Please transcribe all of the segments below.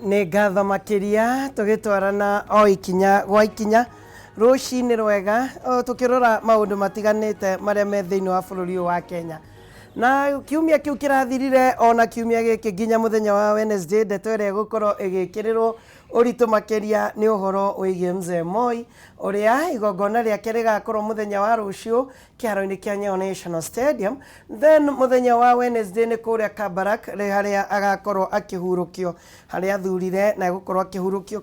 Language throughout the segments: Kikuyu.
Nĩ ngatho makĩria tũgĩtwarana o ikinya gwa ikinya rũcinĩ rwega o, tũkĩrora maũndũ matiganĩte marĩa me thĩinĩ wa bũrũri ũyũ wa Kenya. Na kiumia kĩu kĩrathirire ona kiumia gĩkĩ nginya mũthenya wa Wednesday, ndeto ĩrĩa ĩgũkorwo ĩgĩkĩrĩrwo ũritũ makĩria nĩ ũhoro wĩgiĩ Mzee Moi ũrĩa igongona rĩake rĩgakorwo mũthenya wa rũciũ kĩharo-inĩ kĩa Nyayo National Stadium. Then mũthenya wa Wednesday nĩ kũrĩa Kabarak harĩa agakorwo akĩhurũkio, harĩa athurire na egũkorwo akĩhurũkio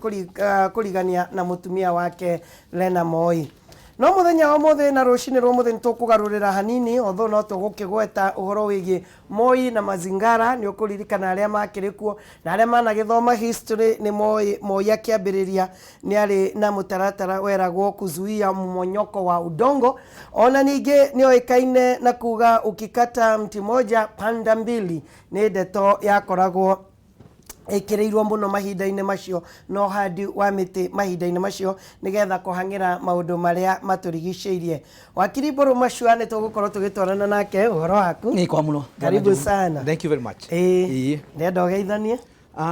kũrigania na mũtumia wake Lena Moi. No mũthenya wa ũmũthĩ na rũcinĩ rwa ũmũthĩ nĩ tũkũgarũrĩra hanini, although no tũgũkĩgweta ũhoro wĩgiĩ Moi na Mazingara. Nĩ ũkũririkana arĩa makĩrĩ kuo na arĩa managĩthoma history nĩ moĩ Moi akĩambĩrĩria nĩ arĩ na mũtaratara weragwo kuzuia mmonyoko wa udongo. Ona ningĩ nĩ oĩkaine na kuga ukikata mti moja panda mbili, nĩ ndeto yakoragwo ĩkĩrĩirwo mũno mahinda-inĩ macio na ũhandi wa mĩtĩ mahinda-inĩ macio nĩgetha kũhang'ĩra maũndũ marĩa matũrigicĩirie. Wakiri Mbũrũ Macua nĩ tũgũkorwo tũgĩtwarana nake. Ũhoro waku? Nĩ kwa mũno. Karibu sana. Thank you very much. Ĩĩ. Ndĩrenda ũgeithanie.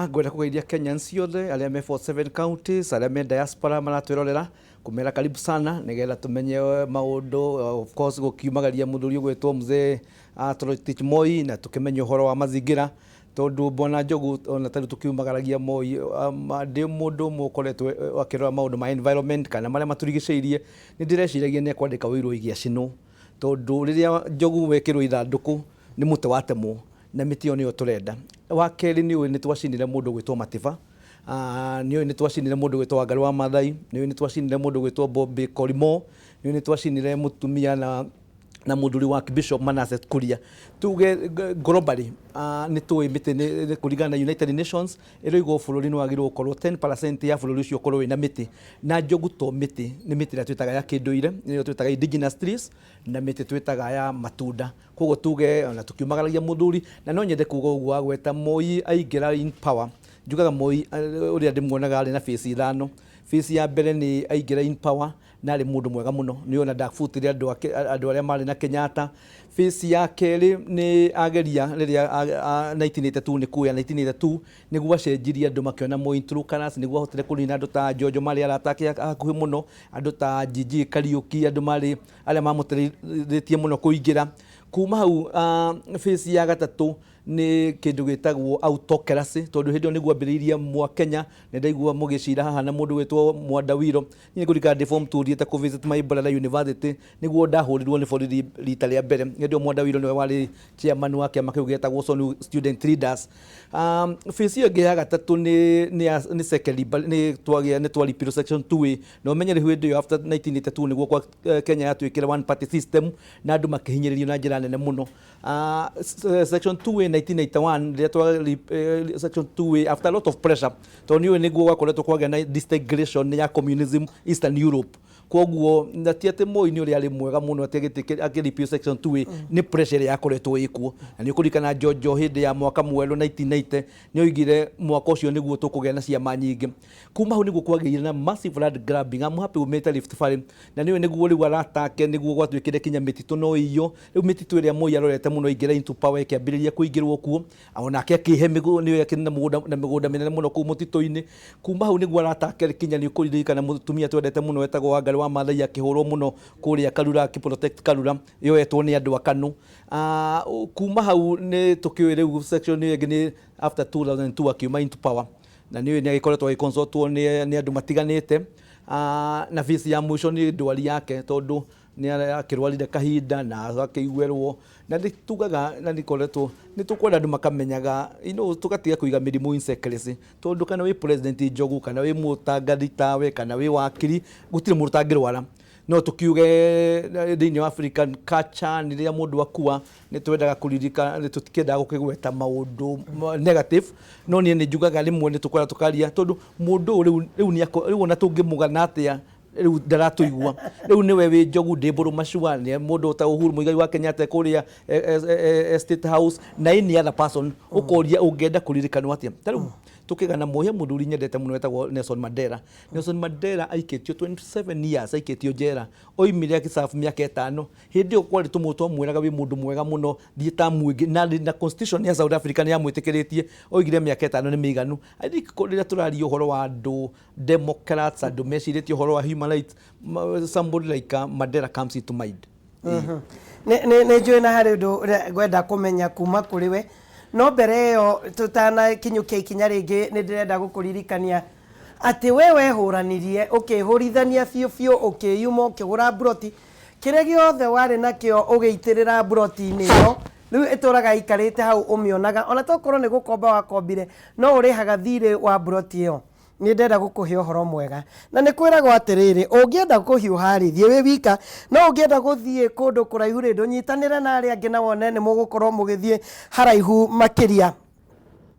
Ngwenda kũgeithia Kenyans ciothe arĩa me 47 counties, arĩa me diaspora maratwĩrorera, kũmera karibu sana nĩgetha tũmenye maũndũ, of course gũkiumagaria mũthuri ũgwĩtwo Mzee Toroitich Moi na tũkĩmenye ũhoro wa mazingira, tondũ Bwana Njogu ona tarĩu tũkiumagaragia Moi, ndĩ mũndũ ũmwe ũkoretwo akĩrora maũndũ ma environment kana marĩa matũrigicĩirie, nĩ ndĩreciragia nĩ ekwandĩka ũira wĩgiĩ acinũ, tondũ rĩrĩa njogu wekĩrwo ithandũkũ nĩ mũtĩ watemwo, na mĩtĩ ĩyo nĩyo tũrenda. Wa kerĩ, nĩ ũĩ nĩ twacinire mũndũ ũgwĩtwo Matiba, nĩ ũĩ nĩ twacinire mũndũ ũgwĩtwo Wangarĩ wa Maathai, nĩ ũĩ nĩ twacinire mũndũ ũgwĩtwo Bobby Collymore, nĩ ũĩ nĩ twacinire mũtumia na mũthuri wa Bishop Manasseh Kuria. Tuge globally nĩ tũĩ mĩtĩ nĩ kũringana na United Nations ĩroigwo bũrũri nĩ wagĩrĩirwo gũkorwo 10% ya bũrũri ũcio ũkorwo wĩna mĩtĩ, na njogu to mĩtĩ, nĩ mĩtĩ ĩrĩa twĩtaga ya kĩndũire, nĩyo twĩtaga indigenous trees, na mĩtĩ twĩtaga ya matunda. Koguo tuge ona tũkiumagaragia mũthuri, na no nyende kuga ũguo wagweta Moi aingĩra in power, njugaga Moi ũrĩa ndĩmuonaga arĩ na phase ithano. Phase ya mbere nĩ aingĩra in power na arĩ mũndũ mwega mũno, nĩ ona ndabutire andũ ake, andũ arĩa marĩ na Kenyatta. Phase ya kerĩ nĩ ageria rĩrĩa 1982, nĩ kuya 1982 nĩguo acenjirie andũ makĩona Moi true colours, nĩguo ahotire kũnina andũ ta Njonjo marĩ arata ake hakuhĩ mũno, andũ ta GG Kariũki, andũ marĩ arĩa mamũteithĩtie mũno kũingĩra. Kuma hau phase ya gatatũ nĩ kĩndũ gĩtagwo autocracy, tondũ hĩndĩ ĩyo nĩguo ambĩrĩirie mwa Kenya. Nĩ ndaigua mũgĩcira haha na mũndũ wĩtwo Mwanda Wiro. Niĩ ngũririkana ndĩ form 2 thiĩte kũ visit my brother university, nĩguo ndahũrirwo nĩ borithi rita rĩa mbere. Hĩndĩ ĩyo Mwanda Wiro nĩwe warĩ chairman wa kĩama kĩu gĩetagwo SONU Student Leaders. Phase ĩyo ĩngĩ ya gatatũ nĩ second nĩ twagĩa nĩ twa repeal section 2A, na ũmenye rĩu hĩndĩ ĩyo after 1982 nĩguo kwa Kenya yatuĩkire one party system na andũ makĩhinyĩrĩrio na njĩra nene mũno. Section 2A 1991 rĩrĩa twa section 2A after a lot of pressure, tondũ nĩ ũĩ nĩguo gwakoretwo kwagĩa na disintegration ya communism Eastern Europe. Koguo na ti atĩ Moi nĩ ũrĩa arĩ mwega mũno atĩ akĩ repeal section 2A, nĩ pressure ĩrĩa yakoretwo ĩkuo. Na nĩ ũkũririkana Njonjo hĩndĩ ya mwaka mwerũ 1990 nĩ oigire mwaka ũcio nĩguo tũkũgĩa na ciama nyingĩ. Kuma hau nĩguo kwagĩire na massive land grabbing. I'm happy umĩte Rift Valley na nĩũĩ nĩguo rĩu aratake nĩguo gwatuĩkire kinya mĩtitũ no ĩiywo. Rĩu mĩtitũ ĩrĩa Moi arorete mũno aingĩra into power ĩkĩambĩrĩria kũingĩrwo kuo, onake akĩhe nĩũĩ akĩrĩ na mũgũnda na mĩgũnda mĩnene mũno kũu mũtitũ-inĩ. Kuma hau nĩguo aratake kinya nĩ ũkũririkana mũtumia twendete mũno wetagwo Wangarĩ wa Maathai akĩhũrwo mũno kũrĩa Karura, akĩ protect Karura yoetwo nĩ andũ a KANU. Kuma hau nĩ tũkĩũĩ rĩu section ĩyo ĩngĩ nĩ after 2002 akiuma into power, na nĩ ũĩ nĩ agĩkoretwo agĩconsultwo nĩ andũ matiganĩte. Na phase ya mũico nĩ ndwari yake, tondũ nĩ akĩrwarire kahinda na akĩiguĩrwo, na nĩ tugaga na nĩ koretwo nĩ tũkwenda andũ makamenyaga, tũgatiga kũiga mĩrimũ in secrecy, tondũ kana wĩ president Njogu, kana wĩ mũtangathi tawe, kana wĩ wakiri, gũtirĩ mũndũ ũtangĩrwara. No tũkiuge thĩinĩ wa African culture nĩ rĩrĩa mũndũ akua nĩ twendaga kũririkana, nĩ tũtikĩendaga gũkĩgweta maũndũ negative, no niĩ nĩ njugaga rĩmwe nĩ tũkwenda tũkaria, tondũ mũndũ ũyũ rĩu rĩu ona tũngĩmũgana atĩa Rĩu ndaratũigua rĩu nĩwe wĩ Njogu ndĩ Mbũrũ Macua nĩ mũndũ ta Uhuru Muigai wa Kenyatta kũrĩa State House na any other person ũkoria ũngĩenda kũririkanwo atĩa. Ta rĩu tũkĩgana mũhĩa mũthuri nyendete mũno wetagwo Nelson Mandela. Nelson Mandela aikĩtio 27 years, aikĩtio njera, oimire agĩserve mĩaka 5. Hĩndĩ ĩyo kwarĩ tũmwe twamwĩraga wĩ mũndũ mwega mũno, thiĩ tamu ĩngĩ, na constitution ya South Africa nĩ yamwĩtĩkĩrĩtie, oigire mĩaka 5 nĩ mĩiganu. I think rĩrĩa tũraria ũhoro wa andũ Democrats, andũ mecirĩtie ũhoro wa human rights, somebody like Mandela comes into mind. Nĩ njũĩ na harĩ ũndũ ũrĩa ngwenda kũmenya kuma kũrĩ we, no mbere ĩyo tũtanakinyũkia ikinya rĩngĩ nĩ ndĩrenda gũkũririkania atĩ we wehũranirie ũkĩhũrithania biũ biũ, ũkĩyuma ũkĩgũra mburoti, kĩrĩa gĩothe warĩ nakĩo ũgĩitĩrĩra mburoti-inĩ ĩyo, rĩu ĩtũraga ĩikarĩte hau ũmĩonaga, ona tokorwo nĩ gũkomba wakombire, no ũrĩhaga thirĩ wa mburoti ĩyo. Nĩ ndĩrenda gũkũhe ũhoro mwega. Na nĩ kwĩragwo atĩrĩrĩ, ũngĩenda kũhiũha rĩ, thiĩ wĩ wika, no ũngĩenda gũthiĩ kũndũ kũraihu rĩ, ndũnyitanĩre na arĩa angĩ na wone nĩ mũgũkorwo mũgĩthiĩ haraihu makĩria.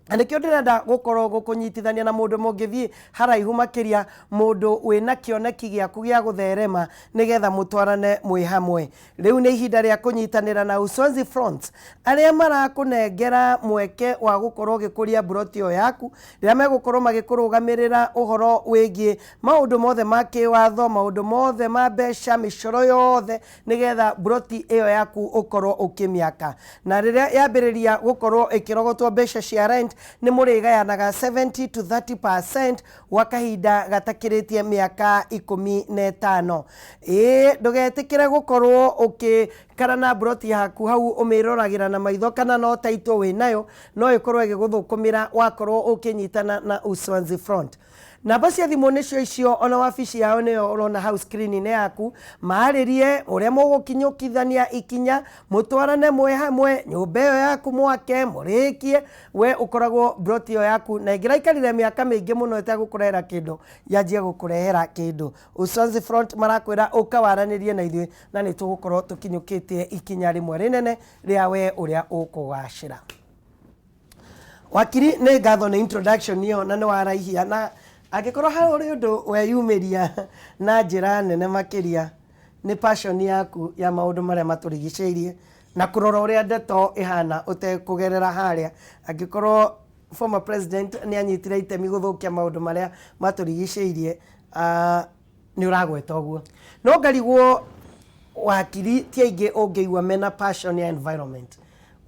Na nĩkĩo ndĩrenda gũkorwo gũkũnyitithania na mũndũ mũngĩthiĩ haraihu makĩria, mũndũ wĩna kĩoneki gĩaku gĩa gũtherema nĩgetha mũtwarane mwĩ hamwe. Rĩu nĩ ihinda rĩa kũnyitanĩra na Uswazi Front arĩa marakũnengera mweke wa gũkorwo ũgĩkũria mburoti ĩyo yaku, rĩrĩa megũkorwo magĩkũrũgamĩrĩra ũhoro wĩgiĩ maũndũ mothe ma kĩwatho, maũndũ mothe ma mbeca, mĩcoro yothe, nĩgetha mburoti ĩyo yaku ũkorwo ũkĩmĩaka. Na rĩrĩa yambĩrĩria gũkorwo ĩkĩrogotwo mbeca cia rent, nĩ mũrĩgayanaga 70 to 30% gwa kahinda gatakĩrĩtie mĩaka 15. Ĩĩ, ndũgetĩkĩre gũkorwo ũkĩikara na mburoti yaku hau ũmĩroragĩra na maitho kana no title wĩnayo, no ĩkorwo ĩgĩgũthũkũmĩra wakorwo ũkĩnyitana na Uswazi Front. Namba cia thimũ nĩcio icio, ona wabici yao nĩyo ũrona hau screen-inĩ yaku. Maarĩrie ũrĩa mũgũkinyũkithania ikinya, mũtwarane mwĩ hamwe, nyũmba ĩyo yaku mwake, mũrĩkie, we ũkoragwo mburoti ĩyo yaku, na ĩngĩraikarire mĩaka mĩingĩ mũno ĩtegũkũrehera kĩndũ, yanjie gũkũrehera kĩndũ. Uswazi Front marakwĩra ũka waranĩrie na ithuĩ na nĩ tũgũkorwo tũkinyũkĩtie ikinya rĩmwe rĩnene rĩa we ũrĩa ũkũgacĩra. Wakiri, nĩ ngatho nĩ introduction ĩyo na nĩ waraihia, na angĩkorwo harĩ ũndũ weyumĩria na njĩra nene makĩria nĩ passion yaku ya maũndũ marĩa matũrigicĩirie na kũrora ũrĩa ndeto ĩhana ũtekũgerera harĩa. Angĩkorwo former president nĩ anyitire itemi gũthũkia maũndũ marĩa matũrigicĩirie, nĩ ũragweta ũguo. No ngarigwo wakiri ti aingĩ ũngĩigua mena passion ya environment.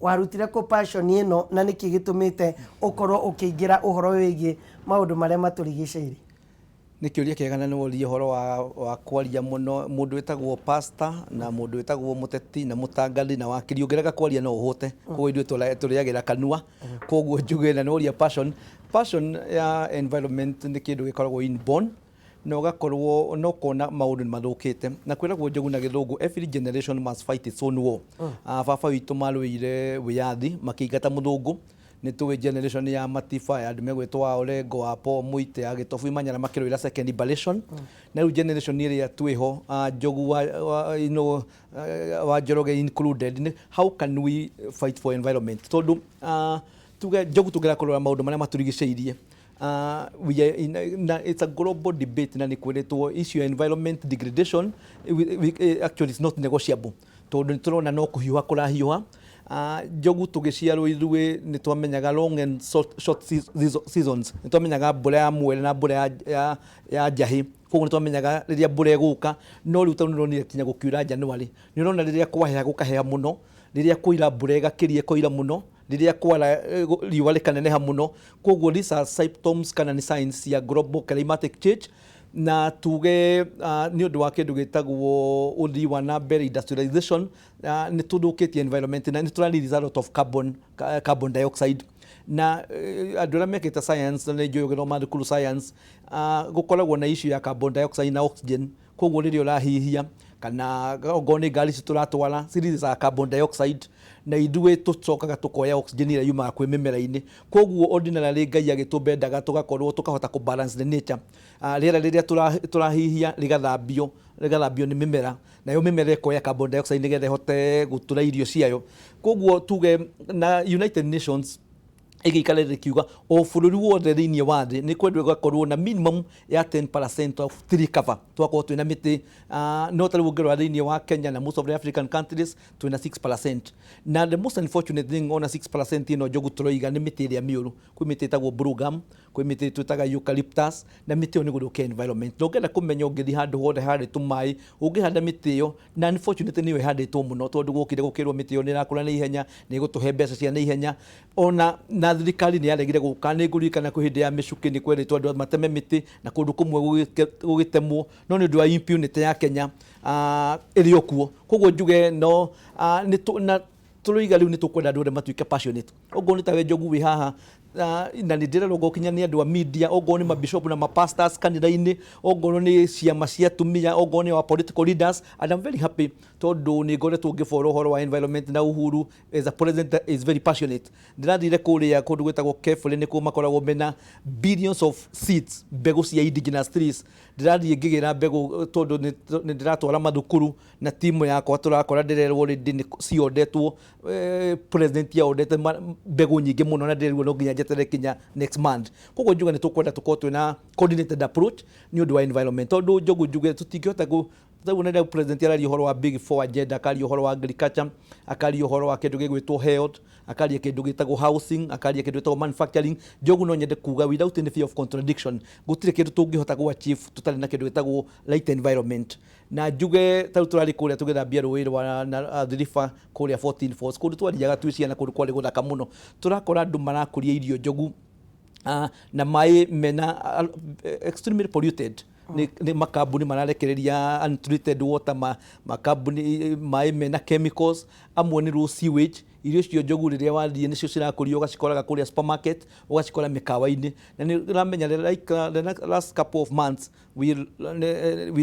Warutire kũ passion ĩno na nĩkĩ gĩtũmĩte ũkorwo ũkĩingĩra ũhoro wĩgiĩ maũndũ marĩa matũrigicĩirie? Nĩ kĩũria kĩega na nĩ woria ũhoro wa kwaria mũno. Mũndũ wĩtagwo pastor na mũndũ wĩtagwo mũteti na mũtangathi na wakiri, ũngĩrega kwaria no ũhũte. Koguo ithuĩ tũrĩagĩra kanua. Koguo njuge na nĩ woria passion. Passion ya environment nĩ kĩndũ gĩkoragwo inborn, na ũgakorwo no ũkona maũndũ nĩ mathũkĩte. Na kwĩragwo Njogu na gĩthũngũ, every generation must fight its own war. Baba witũ marũĩire wĩyathi makĩingata mũthũngũ. Nĩ tũĩ generation ya Matiba, ya andũ megwĩtwo wa Orengo, wa Paul Muite, ya Gĩtobu Manyara makĩrũĩra second liberation. Na rĩu generation ĩrĩa twĩho, Njogu wa, you know, wa Njoroge included, nĩ how can we fight for environment? Tondũ tuge Njogu tũngĩra kũrora maũndũ marĩa matũrigicĩirie, we are in, na it's a global debate, na nĩ kwĩrĩtwo issue ya environment degradation actually is not negotiable, tondũ nĩ tũrona no kũhiũha kũrahiũha. Njogu tũgĩciarwo ithuĩ nĩ twamenyaga long and short seasons, nĩ twamenyaga mbura ya mwere na mbura ya njahĩ, koguo nĩ twamenyaga rĩrĩa mbura ĩgũka. No rĩu tondũ nĩũronire kinya gũkiura January, nĩ ũrona rĩrĩa kwaheha gũkaheha mũno, rĩrĩa kwaura mbura ĩgakĩria ĩkoira mũno, rĩrĩa kwara riũa rĩkaneneha mũno. Koguo these are symptoms kana nĩ signs ya global climatic change, na tuge nĩ ũndũ wa kĩndũ gĩtagwo ũthii wa na mbere, industrialization, nĩ tũthũkĩtie environment na nĩ tũra release a lot of carbon dioxide. Na andũ arĩa mekĩte science, na nĩ njũĩ ũgĩthoma thukuru science, gũkoragwo na issue ya carbon dioxide na oxygen. Koguo rĩrĩa ũrahihia kana okorwo nĩ ngari ici tũratwara ci release carbon dioxide, na ithuĩ tũcokaga tũkoya oxygen ĩrĩa yumaga kwĩ mĩmera-inĩ. Koguo ordinarily Ngai agĩtũmba endaga tũgakorwo tũkahota kũ balance the nature. Rĩera rĩrĩa tũrahihia rĩgathambio nĩ mĩmera, nayo mĩmera ĩkoya carbon dioxide nĩgetha ĩhote gũtura irio ciayo. Koguo tuge na United Nations Ĩgĩikara ĩkiuga o bũrũri wothe thĩinĩ wa thĩ nĩ kwendwo ĩgakorwo na minimum ya 10% of tree cover, twakorwo twĩna mĩtĩ. No tarĩu ũngĩrora thĩinĩ wa Kenya na most of the African countries, twĩna 6%. Na the most unfortunate thing, ona 6% ĩno, Njogu, tũroiga nĩ mĩtĩ ĩrĩa mĩũru. Kwĩ mĩtĩ ĩtagwo blue gum, kwĩ mĩtĩ twĩtaga eucalyptus, na mĩtĩ ĩyo nĩ gũthũkia environment. Na ũngĩenda kũmenya, ũngĩthiĩ handũ hothe harĩ tũmaĩ ũngĩhanda mĩtĩ ĩyo, na unfortunately nĩyo ĩhandĩtwo mũno, tondũ gwokire gũkĩrwo mĩtĩ ĩyo nĩ ĩrakũra na ihenya, nĩ ĩgũtũhe mbeca cia na ihenya. Ona na thirikari nĩ yaregire gũka. Nĩ ngũririkana kwĩ hĩndĩ ya mĩcukĩ nĩ kwerĩtwo andũ mateme mĩtĩ na kũndũ kũmwe gũgĩtemwo, no nĩ ũndũ wa impunity ya Kenya ĩrĩ o kuo. Koguo njuge no na tũroiga rĩu nĩ tũkwenda andũ othe matuĩke passionate. Okorwo nĩ tawe, Njogu, wĩ haha, na nĩ ndĩrerwo gũkinya nĩ andũ a media, okorwo nĩ mabishop na mapastors kanitha-inĩ, okorwo nĩ ciama cia atumia, okorwo nĩ our political leaders. And I'm very happy tondũ nĩ ngoretwo ngĩbora ũhoro wa environment, na Uhuru as a president is very passionate. Ndĩrathire kũrĩa kũndũ gwĩtagwo Kefle, nĩkuo makoragwo mena billions of seeds, mbegũ cia indigenous trees. Ndĩrathiĩ ngĩgĩra mbegũ tondũ nĩ ndĩratwara mathukuru na timu yakwa. Tũrakora ndĩrerwo already nĩ ciondetwo, president yaondete mbegũ nyingĩ mũno, na ndĩrerwo no nginya njeterere kinya next month. Koguo njuge nĩ tũkwenda tũkorwo twĩna coordinated approach nĩ ũndũ wa environment, tondũ, Njogu, njuge tũtingĩhota gũ rĩu nĩ president araria ũhoro wa Big Four agenda, akaria ũhoro wa agriculture, akaria ũhoro wa kĩndũ gĩgwĩtwo health, akaria kĩndũ gĩtagwo housing, akaria kĩndũ gĩtagwo manufacturing. Njogu, no nyende kuga without any fear of contradiction, gũtirĩ kĩndũ tũngĩhota gũ achieve tũtarĩ na kĩndũ gĩtagwo right environment. Na njuge tarĩu tũrarĩ kũrĩa tũgĩthambia rũĩ rwa Athi River kũrĩa 14 Falls, kũndũ twathiaga twĩ ciana, kũndũ kwarĩ gũthaka mũno. Tũrakora andũ marakũria irio, Njogu, na maĩ mena extremely polluted. Nĩ makambuni mararekereria untreated water, makambuni maĩ mena chemicals, amwe nĩ raw sewage. Irio icio, Njogu, rĩrĩa wathiĩ nĩcio cirakũrio, ũgacikoraga kũrĩa supermarket, ũgacikora mĩkawa-inĩ. Na nĩ ũramenya, like the last couple of months we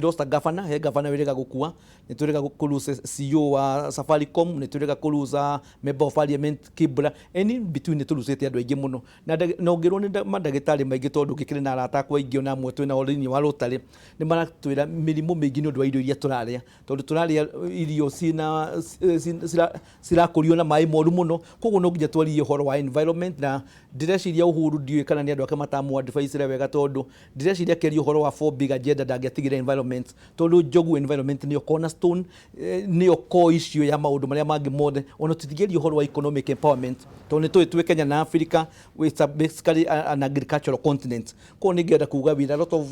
lost a governor, he governor wĩrĩga gũkua, nĩ twĩrĩga kũ CEO wa Safaricom, nĩ twĩrĩga kũ lose member of parliament Kibra, and in between nĩ tũrucĩte andũ aingĩ mũno. Na ũngĩrwo nĩ mandagĩtarĩ maingĩ, tondũ ngĩkĩrĩ na arata akwa aingĩ ona amwe twĩnao thĩinĩ wa Rotary, nĩ maratwĩra mĩrimũ mĩingĩ nĩ ũndũ wa irio iria tũrarĩa, tondũ tũrarĩa irio cina cirakũrio na maĩ moru mũno. Koguo no nginya twarie ũhoro wa environment. Na ndĩreciria Uhuru, ndiũĩ kana nĩ andũ ake matamũ advice wega, tondũ ndĩreciria akĩaria ũhoro wa four big agenda ndangĩatigire environment, tondũ, Njogu, environment nĩyo cornerstone, nĩyo core issue ya maũndũ marĩa mangĩ mothe. Ona tũtingĩaria ũhoro wa economic empowerment, tondũ nĩ tũĩ twĩ Kenya na Africa, it's a basically an agricultural continent. Koguo nĩ kuga with a lot of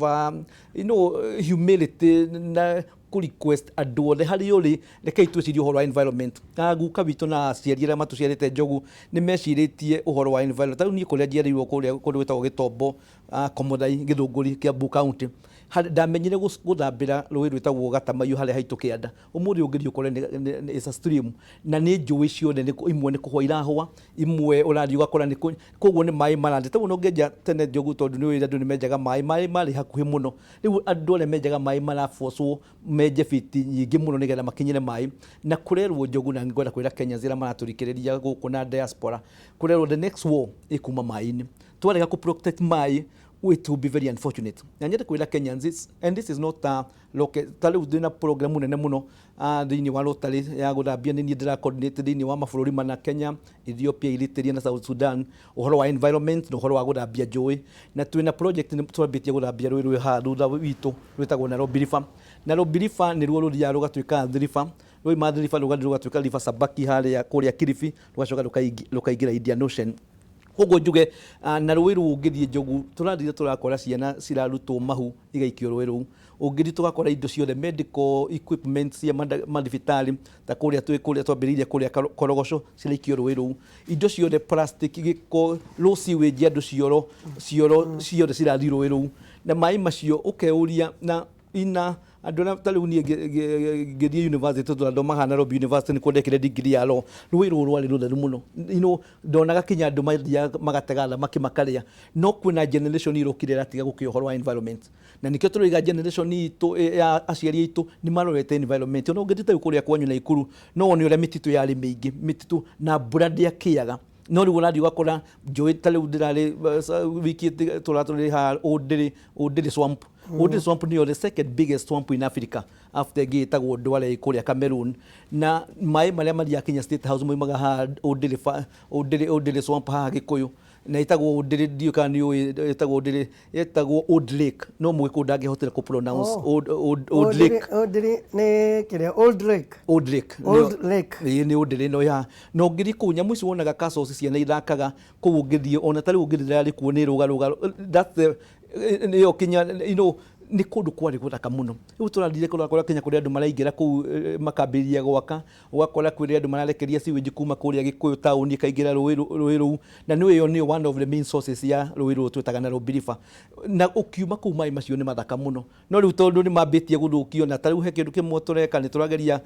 humility na kũ request andũ othe harĩa ũrĩ, rekei twĩcirie ũhoro wa environment. Na guka witũ na aciari arĩa matũciarĩte, Njogu, nĩ mecirĩtie ũhoro wa environment. Tarĩu niĩ kũrĩa njiarĩirwo, kũrĩa kũndũ gwĩtagwo Gĩtombo, Komothai, Gĩthũngũri, Kiambu County, ndamenyire gũthambĩra rũĩ rwĩtagwo Gatamaiyũ harĩa haitũ kĩanda. Ũmũthĩ ũngĩthiĩ ũkore is a stream, na nĩ njũĩ ciothe imwe nĩ kũhũa irahũa, imwe ũrathiĩ ũgakora nĩ koguo nĩ maĩ marathiĩ. Tarĩu ona ũngĩenja tene, Njogu, tondũ nĩ ũĩ andũ nĩ menjaga maĩ, maĩ marĩ hakuhĩ mũno. Rĩu andũ arĩa menjaga maĩ marabocwo menje biti nyingĩ mũno nĩgetha makinyĩre maĩ. Na kũrerwo, Njogu, na ngwenda kwĩra Kenyans arĩa maratũrikĩrĩria gũkũ na diaspora, kũrerwo the next war ĩkuma maĩ-inĩ. Twarega kũ protect maĩ, it will be very unfortunate. Na nyende kwĩra Kenyans, and this is not a local. Ta rĩu ndĩna program nene mũno thĩinĩ wa Rotary ya gũthambia, nĩ niĩ ndĩra coordinate thĩinĩ wa mabũrũri mana, Kenya, Ethiopia, Eritrea na South Sudan, ũhoro wa environment na ũhoro wa gũthambia njũĩ. Na twĩna project nĩ twambĩtie gũthambia rũĩ rwĩ haha thutha witũ rwĩtagwo Nairobi River. Nairobi River nĩruo rũthiaga rũgatuĩka Athi River, rwauma Athi River rũgathiĩ rũgatuĩka River Sabaki harĩa kũrĩa Kilifi, rũgacoka rũkaingĩra Indian Ocean. Koguo njuge na rũĩ rũu ũngĩthiĩ, Njogu, tũrathire tũrakora ciana cirarutwo mahu igaikio rũĩ rũu. Ũngĩthiĩ tũgakora indo ciothe, medical equipment cia mathibitarĩ, ta kũrĩa twĩ kũrĩa twambĩrĩirie kũrĩa Korogoco, ciraikio rũĩ rũu. Indo ciothe, plastic, gĩko, raw sewage, andũ cioro cioro ciothe cirathiĩ rũĩ rũu. Na maĩ macio ũkeuria na ina andũ arĩa ta rĩu niĩ ngĩthiĩ university, tũrathomaga Nairobi University, nĩkuo ndekire degree ya law. Rũĩ rũu rwarĩ rũtheru mũno, ndonaga kinya andũ mathiaga magatega thamaki makarĩa. No kwĩna generation ĩrokire ĩratiga gũkĩa ũhoro wa environment, na nĩkĩo tũroiga generation itũ ya aciari aitũ nĩ marorete environment. Ona ũngĩthiĩ ta kũrĩa kwanyu Naikuru, no wone ũrĩa mĩtitũ yarĩ mĩingĩ, mĩtitũ na mbura ndĩakĩaga. No rĩu ũrathiĩ ũgakora njũĩ ta rĩu ndĩrarĩ wiki tũratũrĩ haha Ũndĩrĩ swamp. Ũndĩrĩ swamp nĩyo the second biggest swamp in Africa after ĩngĩ ĩtagwo Ndware ĩ kũrĩa Cameroon. Na maĩ marĩa mathiaga kinya State House moimaga haha Ũndĩrĩ swamp haha Gĩkũyũ. Na ĩtagwo Ũndĩrĩ, ndiũĩ kana nĩ ũĩ ĩtagwo Ũndĩrĩ, ĩtagwo Old Lake, no Mũgĩkũyũ ndangĩhotire kũ pronounce. Oh. Old Lake. Old nĩ kĩrĩa, Old Lake. Old Lake. Old Lake. Ĩĩ, nĩ Ũndĩrĩ no ya na ũngĩthiĩ kũu, nyamũ icio wonaga castles, ciana ithakaga kũu, ũngĩthiĩ ona ta rĩu ũngĩthiĩ rĩrĩa kuo nĩ rũgarũga, that's the nĩyo kinya nĩ kũndũ kwarĩ gũthaka mũno. Rĩu tũrathire kũrakora kinya kũrĩa andũ maraingĩra kũu, makambĩrĩria gwaka, ũgakora kwĩrĩ andũ mararekeria sewage kuma kũrĩa Gĩkũyũ taũni ĩkaingĩra rũĩ rũu, na nĩ ĩyo nĩyo one of the main sources ya rũĩ rũrũ twĩtaga Nairobi River. Na ũkiuma kũu, maĩ macio nĩ mathaka mũno, no rĩu tondũ nĩ mambĩtie gũthũkio, na ta rĩu he kĩndũ kĩmwe tũreka, nĩ tũrageria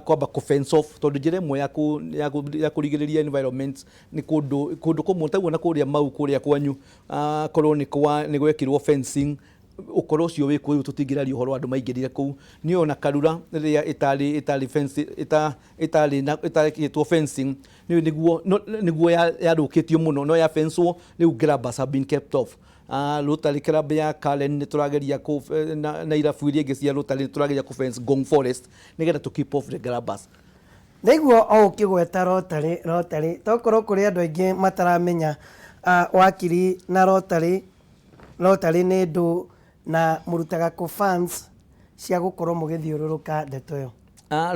kwamba kũ fence off, tondũ njĩra ĩmwe ya kũrigĩrĩria environment nĩ kũndũ kũmwe taguo na kũrĩa mau kũrĩa kwanyu, korwo nĩ gwekĩrwo fencing, ũkoro ũcio wĩ kuo. Rĩu tũtingĩraria ũhoro wa andũ maingĩrire kũu. Nĩ ona Karura rĩrĩa ĩtarĩ fence, ĩtarĩ na ĩtarekĩtwo fencing, nĩguo yathũkĩtio mũno, no ya fence-wo rĩu grabbers have been kept off. Rotary Club ya Karen nĩ tũrageria na irabu iria ingĩ cia Rotary nĩ tũrageria kũ fence Ngong Forest nĩgetha to keep off the grabbers. Ndaigua o ũkĩgweta Rotary, tokorwo kũrĩ andũ aingĩ mataramenya wakiri na Rotary nĩ ndũ na mũrutaga kũ funds cia gũkorwo mũgĩthiũrũrũka ndeto ĩyo?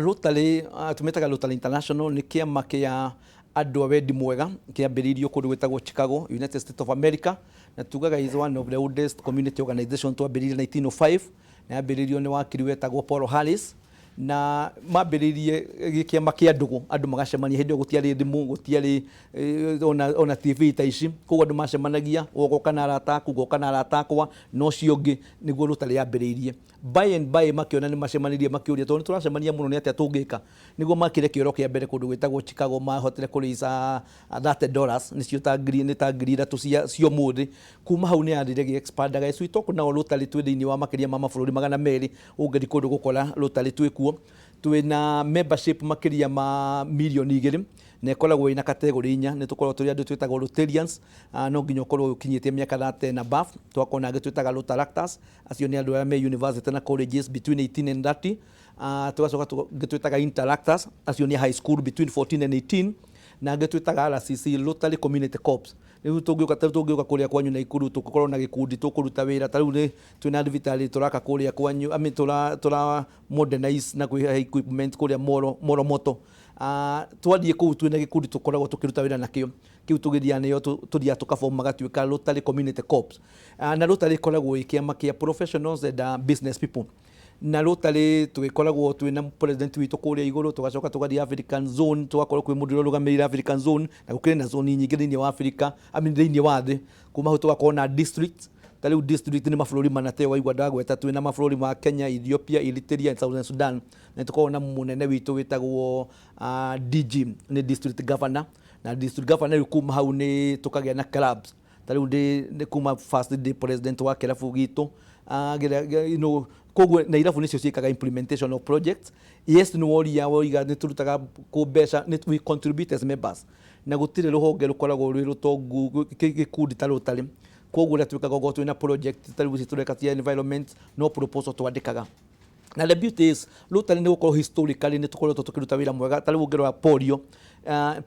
Rotary, tũmĩtaga Rotary International, nĩ kĩama kĩa andũ a wendi mwega kĩambĩrĩirio kũndũ gwĩtagwo Chicago, United States of America, na tugaga is one of the oldest community organization. Twambĩrĩirie 1905 na yambĩrĩirio nĩ wakiri wetagwo Paul Harris, na mambĩrĩirie kĩama kĩa ndũgũ, andũ magacemania. Hĩndĩ ĩyo gũtiarĩ thimũ, gũtiarĩ ona TV ta ici, koguo andũ macemanagia, ũgoka na arata aku, ngoka na arata akwa na ũcio ũngĩ, nĩguo Rotary yambĩrĩirie. By and by makĩona nĩ macemanirie, makĩũria, tondũ nĩ tũracemania mũno, nĩ atĩa tũngĩka? Nĩguo makire kĩoro kĩa mbere kũndũ gwĩtagwo Chicago. Mahotire kũraise $30, nĩcio ta ngiri, nĩ ta 3,000 cia ũmũthĩ. Kuma hau nĩ yathire ĩgĩ expandaga. As we talk now, Rotary twĩ thĩinĩ wa makĩria ma mabũrũri 200. Ũngĩthiĩ kũndũ gũkora Rotary twĩ kuo. Twĩna membership makĩria ma mirioni 2, na ĩkoragwo ĩna category inya. Nĩ tũkoragwo tũrĩ andũ twĩtagwo Rotarians, no nginya ũkorwo ũkinyĩtie mĩaka 30 and above. Twakorwo na angĩ twĩtaga Rotaractors, acio nĩ andũ arĩa me university na colleges between 18 and 30. Tũgacoka ngĩ twĩtaga Interactors, acio nĩ high school between 14 and 18, na angĩ twĩtaga RCC, Rotary Community Corps. Rĩu tũngĩũka, tarĩu tũngĩũka kũrĩa kwanyu Naikuru, tũgũkorwo na gĩkundi tũkũruta wĩra. Ta rĩu nĩ twĩna thibitarĩ tũraka kũrĩa kwanyu, I mean, tũra modernize na kwĩhe equipment kũrĩa Moro Moto. Twathiĩ kũu twĩna gĩkundi tũkoragwo tũkĩruta wĩra nakĩo kĩu, tũgĩthiaga nĩo, tũthiaga tũkaform magatuĩka Rotary Community Corps. Na Rotary ĩkoragwo ĩ kĩama kĩa professionals and business people, na Rotary tũgĩkoragwo twĩna president witũ kũrĩa igũrũ, tũgacoka tũgathiĩ African zone, tũgakorwo kwĩ mũndũ ũrĩa ũrũgamĩrĩire African zone, na gũkĩrĩ na zone nyingĩ thĩinĩ wa Africa, I mean, thĩinĩ wa thĩ. Kuma hau tũgakorwo na district. Ta rĩu district nĩ mabũrũri mana teo waigua ndagweta, twĩna mabũrũri ma Kenya, Ethiopia, Eritrea and Southern Sudan, na tũkoragwo na mũnene witũ wĩtagwo DG, nĩ district governor. Na district governor rĩu kuma hau nĩ tũkagĩa na clubs. Ta rĩu ndĩ kuma first day president wa kĩrabu gitũ, koguo na irabu nĩcio ciĩkaga implementation of projects. Yes, nĩ woria woiga nĩ tũrutaga kũ mbeca? Nĩ we contribute as members, na gũtirĩ rũhonge rũkoragwo rwĩ rũtongu gĩkundi ta Rotary. Koguo ũrĩa twĩkaga, okorwo twĩna project ta rĩu ici tũreka cia environment, no proposal twandĩkaga. Na the beauty is Rotary nĩ gũkorwo historically nĩ tũkoretwo tũkĩruta wĩra mwega. Ta rĩu ũngĩrora polio,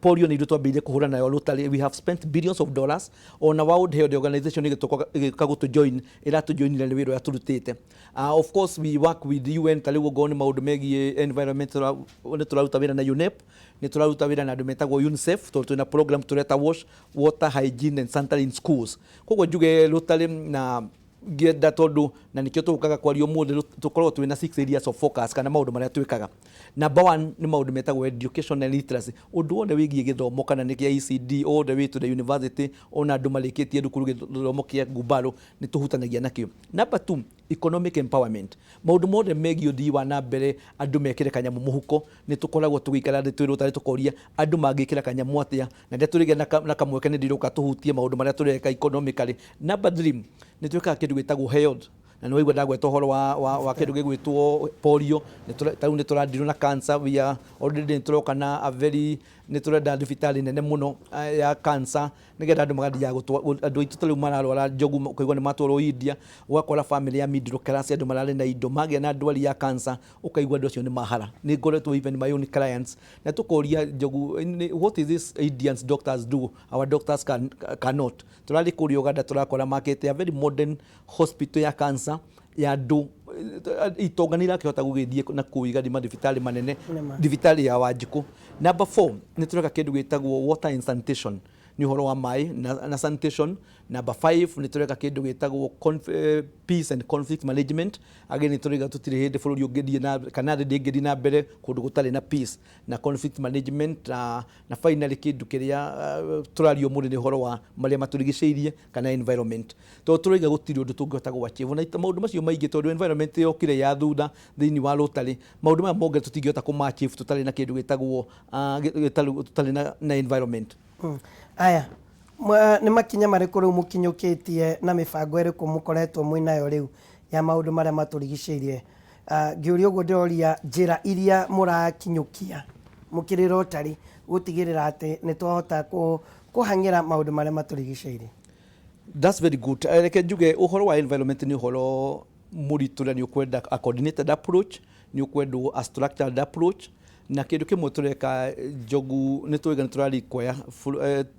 polio nĩ ithuĩ twambĩrĩirie kũhũra nayo Rotary. We have spent billions of dollars. Ona World Health Organization ĩgĩũka gũtũ join, ĩratũjoinire nĩ wĩra ũrĩa tũrutĩte. Of course we work with UN. Ta rĩu okorwo nĩ maũndũ megiĩ environment, nĩ tũraruta wĩra na UNEP, nĩ tũraruta wĩra na andũ metagwo UNICEF, tondũ twĩna program tũreta WASH, water hygiene and sanitary in schools. Koguo njuge Rotary na ngĩenda, tondũ na nĩkĩo tũgũkaga kwaria ũmũthĩ, tũkoragwo twĩna six areas of focus kana maũndũ marĩa twĩkaga. Number one nĩ maũndũ metagwo education and literacy, ũndũ wothe wĩgiĩ gĩthomo, kana nĩ kĩa ECD all the way to the university, ona andũ marĩkĩtie thukuru gĩthomo kĩa ngumbarũ, nĩ tũhutanagia nakĩo. Number two, economic empowerment, maũndũ mothe megiĩ ũthii wa na mbere, andũ mekĩre kanyamũ mũhuko. Nĩ tũkoragwo tũgĩikara thĩ twĩ Rotary tũkoria andũ mangĩkĩra kanyamũ atĩa, na rĩrĩa tũrĩgĩa na kamweke nĩ ndĩroka tũhutie maũndũ marĩa tũreka economically. Number three, nĩ twĩkaga kĩndũ gĩtagwo health, na nĩ waigua ndagweta ũhoro wa kĩndũ gĩgwĩtwo polio. Ta rĩu nĩ tũradeal na cancer. We are already, nĩ tũroka na a very Nĩ tũrenda thibitarĩ nene mũno ya cancer, nĩgetha andũ magathiaga andũ aitũ ta rĩu mararwara, Njogu, ũkaigua nĩ matwarwo India. Ũgakora family ya middle class, andũ mararĩ na indo, magĩa na ndwari ya cancer, ũkaigua andũ acio nĩ mahara. Nĩ ngoretwo even my own clients, na tũkoria, Njogu, what is this Indians doctors do our doctors cannot? Tũrathiĩ kũrĩa Ũganda, tũrakora makĩte a very modern hospital ya cancer ya andũ itonga nĩ irakĩhota gũgĩthiĩ na kũu igathiĩ mathibitarĩ manene. Nĩma. Thibitarĩ ya Wanjikũ. Number four, nĩ tũreka kĩndũ gĩtagwo water and sanitation, nĩ ũhoro wa maĩ na sanitation. Number five, nĩ tũreka kĩndũ gĩtagwo peace and conflict management. Again, nĩ tũraiga tũtirĩ hĩndĩ bũrũri ũngĩthiĩ na kana thĩ ndĩngĩthiĩ na mbere kũndũ gũtarĩ na peace na conflict management. Na finally, kĩndũ kĩrĩa tũraria ũmũthĩ nĩ ũhoro wa marĩa matũrigicĩirie kana environment, tondũ tũraiga gũtirĩ ũndũ tũngĩhota gũ achieve na maũndũ macio maingĩ, tondũ environment yokire ya thutha thĩinĩ wa Rotary. Maũndũ maya mothe tũtingĩhota kũma achieve tũtarĩ na kĩndũ gĩtagwo tũtarĩ na environment. Aya, nĩ makinya marĩkũ rĩu mũkinyũkĩtie na mĩbango ĩrĩkũ mũkoretwo mwĩnayo rĩu ya maũndũ marĩa matũrigicĩirie? Ngĩũria ũguo, ndĩroria njĩra iria mũrakinyũkia mũkĩrĩ Rotary gũtigĩrĩra atĩ nĩ twahota kũhang'ĩra maũndũ marĩa matũrigicĩirie. That's very good. Reke njuge ũhoro wa environment nĩ ũhoro mũritũ, na nĩ ũkwenda a coordinated approach, nĩ ũkwendwo a structured approach. Na kĩndũ kĩmwe tũreka, Njogu, nĩ tũiga nĩ tũra require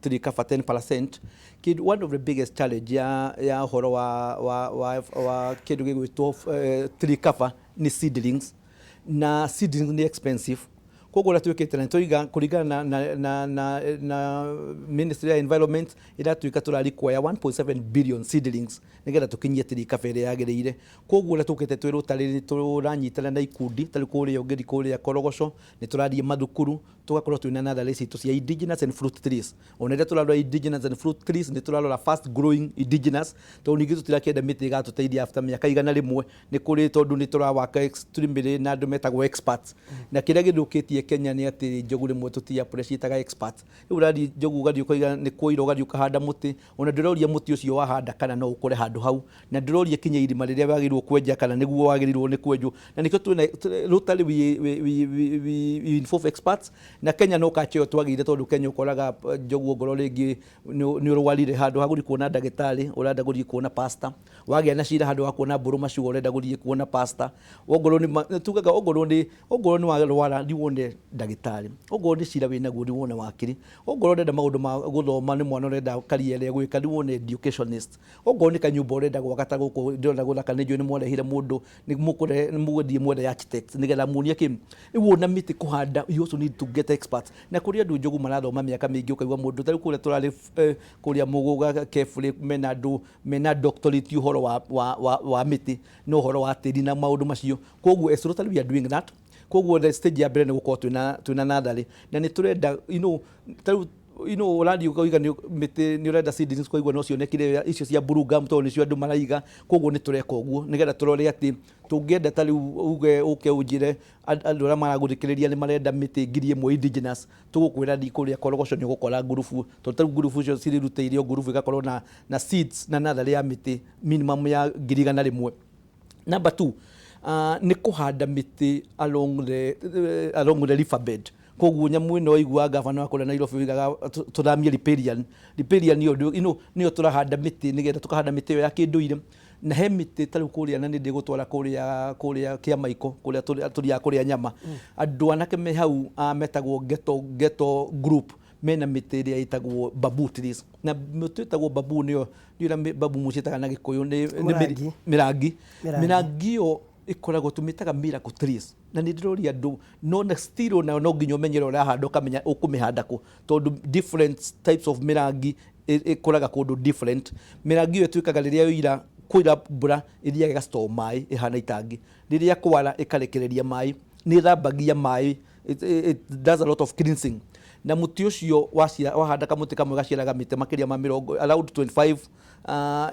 tree cover 10%. Kĩndũ, one of the biggest challenge ya ũhoro wa kĩndũ gĩgwĩtwo tree cover nĩ seedlings, na seedlings nĩ expensive. Koguo ũrĩa twĩkĩte na tũiga kũringana na Ministry ya Environment ĩratuĩka tũra require 1.7 billion seedlings nĩgetha tũkinyie tree cover ĩrĩa yagĩrĩire. Koguo ũrĩa tũkĩte twĩ Rotary, nĩ tũranyitana na ikundi tarĩu kũrĩa ũngĩthiĩ kũrĩa Korogoco, nĩ tũrathiĩ mathukuru, tũgakorwo twĩna natharĩ citũ cia indigenous and fruit trees. Ona rĩrĩa tũrarora indigenous and fruit trees, nĩ tũrarora fast growing indigenous, tondũ ningĩ tũtirakĩenda mĩtĩ ĩgatũteithia after mĩaka 100. Nĩ kũrĩ, tondũ nĩ tũrawaka extremely na andũ metagwo experts. Na kĩrĩa gĩthũkĩtie Kenya nĩ atĩ, Njogu, rĩmwe tũti appreciate experts. Rĩu ũrathiĩ, Njogu, ũgathiĩ ũkoiga nĩ kũira, ũgathiĩ ũkahanda mũtĩ, ona ndũroria mũtĩ ũcio wahanda kana no ũkũre handũ hau, na ndũroria kinya irima rĩrĩa wagĩrĩirwo kwenja kana nĩguo wagĩrĩirwo nĩ kwenjwo. Na nĩkĩo twĩna Rotary, we involve experts. Na Kenya no kacha ĩyo twagĩire, tondũ Kenya ũkoraga, Njogu, ongorwo rĩngĩ nĩ ũrwarire, handũ ha gũthiĩ kuona ndagĩtarĩ ũrenda gũthiĩ kuona pastor. Wagĩa na cira, handũ ha kuona mbũrũ macuga ũrenda gũthiĩ kuona pastor. Ongorwo nĩ tugaga ongorwo nĩ warwara, thiĩ wone ndagĩtarĩ. Ongorwo nĩ cira wĩnaguo, thiĩ wone wakiri. Ongorwo ũrenda maũndũ ma gũthoma, nĩ mwana ũrenda career ĩrĩa gwĩka, thiĩ wone educationist. Ongorwo nĩ kanyũmba ũrenda gwaka ta gũkũ ndĩrona gũthaka, nĩ njũĩ nĩ mwarehire mũndũ, nĩ mũkũrehe, nĩ mũgũthiĩ mwethe architect nĩgetha muonie kĩ rĩu. Ona mĩtĩ kũhanda, you also need to get experts. Na kũrĩ andũ, Njogu, marathoma mĩaka mĩingĩ, ũkaigua mũndũ tarĩu kũrĩa tũrarĩ kũrĩa Mũgũga Kefrĩ, mena andũ mena doctorate ũhoro wa mĩtĩ na ũhoro wa tĩri na maũndũ macio. Koguo as Rotary we are doing that. Koguo the stage ya mbere nĩ gũkorwo twĩna natharĩ, na nĩ tũrenda tarĩu ũrathiĩ ũkauga nĩ mĩtĩ nĩ ũrenda seedlings, ũkaigua no cionekire icio cia blue gum, tondũ nĩcio andũ maraiga. Koguo nĩ tũreka ũguo nĩgetha tũrore atĩ tũngĩenda ta rĩu uge ũke ũnjĩre andũ arĩa maragũthikĩrĩria nĩ marenda mĩtĩ 1000 indigenous, tũgũkwĩra thiĩ kũrĩa Korogoco, nĩ ũgũkora ngurubu, tondũ tarĩu ngurubu icio cirĩrutĩire o ngurubu ĩgakorwo na seeds na natharĩ ya mĩtĩ minimum ya 100,000. Number two, nĩ kũhanda mĩtĩ along the river bed. Koguo nyamũ ĩno iguaga gavana wa kũrĩa Nairobi oigaga tũthamie riparian. Riparian nĩyo nĩyo tũrahanda mĩtĩ, nĩgetha tũkahanda mĩtĩ ĩyo ya kĩndũire. Na he mĩtĩ ta rĩu kũrĩa, na nĩ ndĩgũtwara kũrĩa Kĩamaiko, kũrĩa tũthiaga kũrĩa nyama, andũ anake me hau metagwo ghetto group, mena mĩtĩ ĩrĩa ĩtagwo bamboo trees. Na mũtĩ ĩtagwo bamboo nĩyo nĩ bamboo mũciĩtaga na Gĩkũyũ nĩ Mũrangi. Mĩrangi. Mĩrangi. Mĩrangi ĩyo ĩkoragwo tũmĩtaga miracle trees. Na nĩ ndĩroria andũ no na still onayo no nginya ũmenyere ũrahanda, ũkamenya ũkũmĩhanda kũ, tondũ different types of mĩrangi ĩkũraga kũndũ different. Mĩrangi ĩyo ĩtuĩkaga rĩrĩa yoira kũira mbura, ĩthiaga ĩgastore maĩ ĩhana itangi. Rĩrĩa kwara, ĩkarekereria maĩ, nĩ ĩthambagia maĩ. It does a lot of cleansing. Na mũtĩ ũcio wahanda kamũtĩ kamwe gaciaraga mĩtĩ makĩria ma mĩrongo, around 25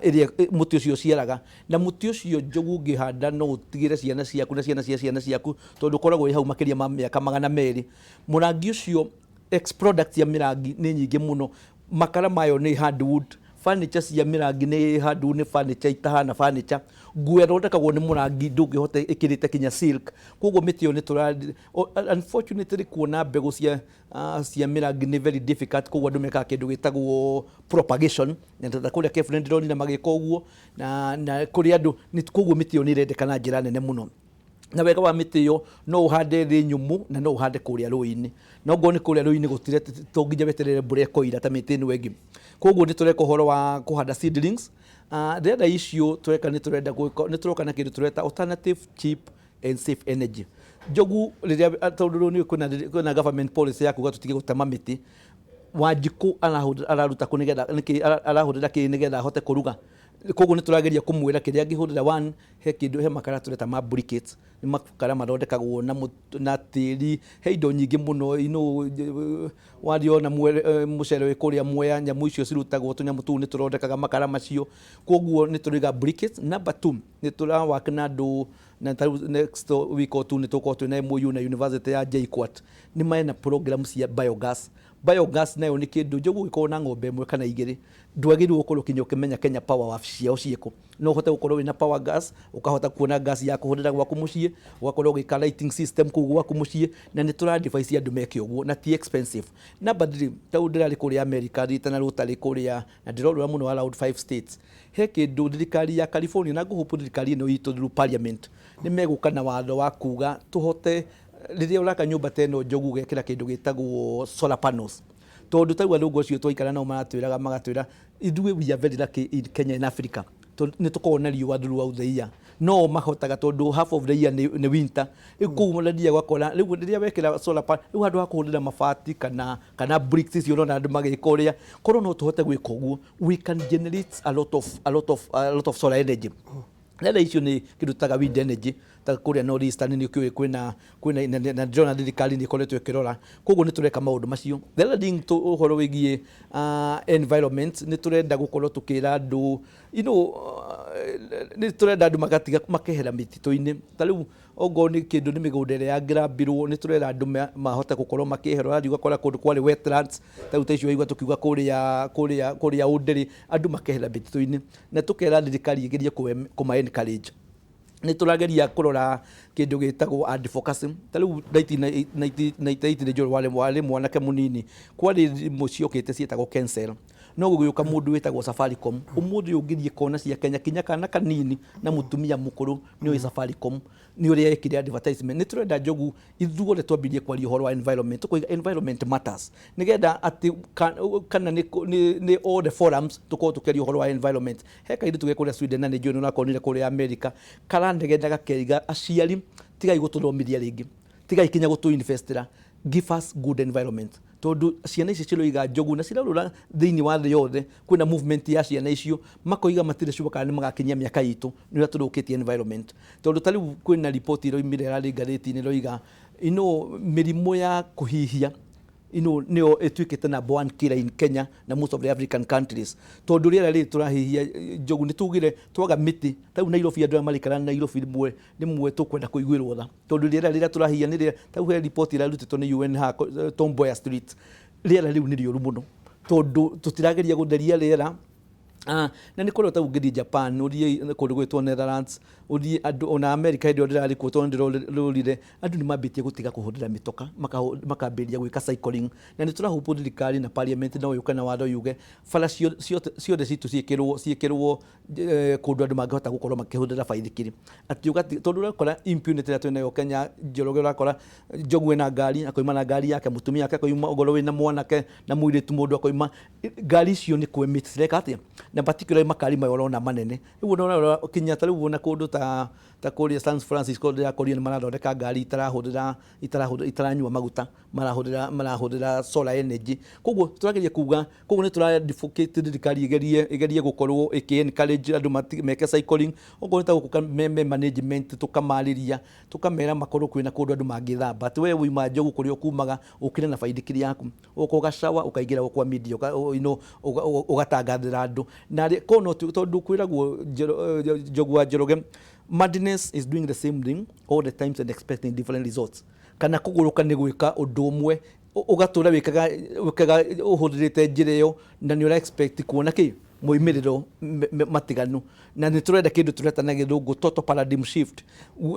ĩrĩa mũtĩ ũcio ũciaraga. Na mũtĩ ũcio, Njogu, ũngĩhanda no ũtigĩre ciana ciaku na ciana cia ciana ciaku, tondũ ũkoragwo wĩ hau makĩria ma mĩaka 200. Mũrangi ũcio, ex product ya mĩrangi nĩ nyingĩ mũno. Makara mayo nĩ hardwood. Furniture cia mĩrangi nĩ handũ nĩ furniture itahana furniture. Nguo ĩthondekagwo nĩ mũrangi ndũngĩhota ĩkĩrĩte kinya silk. Koguo mĩtĩ ĩyo nĩ tũra, unfortunately kuona mbegũ cia mĩrangi nĩ very difficult. Koguo andũ mekaga kĩndũ gĩtagwo propagation, na ta kũrĩa Kefre ndĩronire magĩka ũguo na kũrĩ andũ. Koguo mĩtĩ ĩyo nĩ ĩrendeka na njĩra nene mũno. Na wega wa mĩtĩ ĩyo, no ũhande thĩ nyũmũ na no ũhande kũrĩa rũĩ-inĩ. Na ongorwo nĩ kũrĩa rũĩ-inĩ gũtirĩ to nginya weterere mbura ĩkoira ta mĩtĩ ĩno ĩngĩ. Koguo nĩ tũreka ũhoro wa kũhanda seedlings. The other issue tũreka, nĩ tũrenda gwĩka, nĩ tũroka na kĩndũ tũreta alternative cheap and safe energy. Njogu, rĩrĩa tondũ rĩu nĩ kwĩna government policy ya kuga tũtige gũtema mĩtĩ, Wanjikũ araruta kũ nĩgetha nĩkĩ arahũthĩra kĩ nĩgetha ahote kũruga? Koguo nĩ tũrageria kũmwĩra kĩrĩa angĩhũthĩra. One, he kĩndũ, he makara tũreta ma briquettes, nĩ makara mathondekagwo na tĩri. He indo nyingĩ mũno wathiĩ ona mũcere wĩ kũrĩa Mwea, nyamũ icio cirutagwo tũnyamũ tũu nĩ tũthondekaga makara macio. Koguo nĩ tũraiga briquettes. Number two, nĩ tũra na andũ na tarĩu next week or two nĩ tũgũkorwo twĩna MOU na University ya JKUAT, nĩ mena program cia biogas. Biogas nayo nĩ kĩndũ, Njogu, ũngĩkorwo na ng'ombe ĩmwe kana igĩrĩ, ndwagĩrĩirwo gũkorwo kinya ũkĩmenya Kenya Power wabici ciao ciĩkũ. No ũhote gũkorwo wĩna power gas, ũkahota kuona gas ya kũhũthĩra gwaku mũciĩ, ũgakorwo ũgĩka lighting system kũu gwaku mũciĩ, na nĩ tũra advise andũ meke ũguo na ti expensive. Number three, tarĩu ndĩrarĩ kũrĩa America thiĩte na rotary kũrĩa na ndĩrorũra mũno around five states. He kĩndũ thirikari ya California, na ngũhope thirikari ĩno itũ through parliament nĩ megũka na watho wa kuga tũhote rĩrĩa ũraka nyũmba ta ĩno, Njogu, ũgekĩra kĩndũ gĩtagwo solar panels, tondũ tarĩu arũngũ acio twaikara nao maratwĩraga, magatwĩra ithuĩ we are very lucky in Kenya and Africa, tondũ nĩ tũkoragwo na riũa throughout the year. No mahotaga tondũ half of the year nĩ winter. Rĩu kũu ũrathiaga ũgakora rĩu rĩrĩa wekĩra solar panel, rĩu handũ ha kũhũthĩra mabati kana bricks icio ũrona andũ magĩka ũrĩa, korwo no tũhote gwĩka ũguo, we can generate a lot of solar energy. Rĩrĩa icio nĩ kĩndũ taga wind energy ta kũrĩa North Eastern nĩ ũkĩũĩ kwĩna na ndĩrona thirikari nĩ ĩkoretwo ĩkĩrora. Koguo nĩ tũreka maũndũ macio. The other thing, ũhoro wĩgiĩ environment, nĩ tũrenda gũkorwo tũkĩra andũ, nĩ tũrenda andũ magatiga makehera mĩtitũ-inĩ. Ta rĩu ongorwo nĩ kĩndũ nĩ mĩgũnda ĩrĩa yangĩrambirwo, nĩ tũrera andũ mahote gũkorwo makĩehera. Ũrathiĩ ũgakora kũndũ kwarĩ wetlands, ta rĩu ta icio waigua tũkiuga kũrĩa Ũndĩrĩ, andũ makehera mĩtitũ-inĩ, na tũkera thirikari ĩgerie kũma encourage. Nĩ tũrageria kũrora kĩndũ gĩtagwo advocacy. Ta rĩu 1998 nĩ njũĩ warĩ mwanake mũnini, kwarĩ thimũ ciokĩte ciĩtagwo Kencell, no gũgĩũka mũndũ wĩtagwo Safaricom. Ũmũthĩ ũngĩthiĩ kona cia Kenya, kinya kana kanini na mũtumia mũkũrũ nĩ ũĩ Safaricom nĩ ũrĩa ekire advertisement. Nĩ tũrenda, Njogu, ithuothe twambirie kwaria ũhoro wa environment, tũkoiga environment matters, nĩgetha atĩ kana nĩ all the forums tũkorwo tũkĩaria ũhoro wa environment. He kairĩtu ge kũrĩa Sweden, na nĩ njũĩ nĩ ũrakonire kũrĩa America, karanegena gakeiga, "Aciari, tigai gũtũthomithia rĩngĩ, tigai kinya gũtũ-investĩra, give us good environment," tondũ ciana ici ciroiga, Njogu, na cirarũra thĩinĩ wa thĩ yothe. Kwĩna movement ya ciana icio, makoiga matirĩ sure kana nĩ magakinyia mĩaka itũ nĩ ũrĩa tũthũkĩtie environment, tondũ ta rĩu kwĩna riboti ĩroimire ĩrarĩ ngathĩti-inĩ ĩroiga mĩrimũ ya kũhihia nĩyo ĩtuĩkĩte number one killer in Kenya na most of the African countries, tondũ rĩera rĩrĩ tũrahihia, Njogu, nĩ tugire twaga mĩtĩ. Ta rĩu Nairobi, andũ arĩa marikara Nairobi rĩmwe tũkwenda kũiguĩrwo tha, tondũ rĩera rĩrĩa tũrahihia nĩ rĩera. Ta rĩu he riboti ĩrarutĩtwo nĩ UN haha Tom Mboya Street, rĩera rĩu nĩ rĩũru mũno tondũ tũtirageria gũtheria rĩera. Na nĩ kũrĩa ta ũngĩthiĩ Japan, ũthiĩ kũndũ gwĩtwo Netherlands, ũthiĩ andũ ona America, hĩndĩ ĩyo ndĩrarĩ kuo, tondũ ndĩrorire andũ nĩ mambĩtie gũtiga kũhũthĩra mĩtoka, makambĩrĩria gwĩka cycling. Na nĩ tũrahũpwo thirikari na parliament no yũke na watho yuge bara ciothe citũ ciĩkĩrwo kũndũ andũ mangĩhota gũkorwo makĩhũthĩra baithikiri, atĩ tondũ ũrakora impunity ĩrĩa twĩnayo Kenya, Njoroge, ũrakora Njogu ena ngari, akoima na ngari yake, mũtumia wake akoima, ongorwo wĩna mwanake na mũirĩtu, mũndũ akoima ngari icio nĩ kũ-emit cireka atĩa, na particularly makari maya ũrona manene. Rĩu ũrona kinya ta rĩu ona kũndũ ta kũrĩa San Francisco ndĩrakorire nĩ marathondeka ngari itarahũthĩra itaranyua maguta, marahũthĩra solar energy. Koguo tũrageria kuga, koguo nĩ tũra advocate thirikari ĩgerie gũkorwo ĩkĩ encourage andũ meke cycling. Okorwo nĩ ta gũkũ me management, tũkamarĩria, tũkamera makorwo kwĩna kũndũ andũ mangĩthamba, atĩ we wauma, Njogu, kũrĩa ũkumaga, ũkĩre na baithikiri yaku, ũka ũgacawa, ũkaingĩra kwa media, ũgatangathĩra andũ na korwo no tondũ kwĩragwo, Njogu wa Njoroge, madness is doing the same thing all the times and expecting different results, kana kũgũrũka nĩ gwĩka ũndũ ũmwe ũgatũra wĩkaga ũhũthĩrĩte njĩra ĩyo na nĩ ũra expect kuona kĩ. Moimĩrĩro matiganu, na nĩ tũrenda kĩndũ tũreta na Gĩthũngũ total paradigm shift,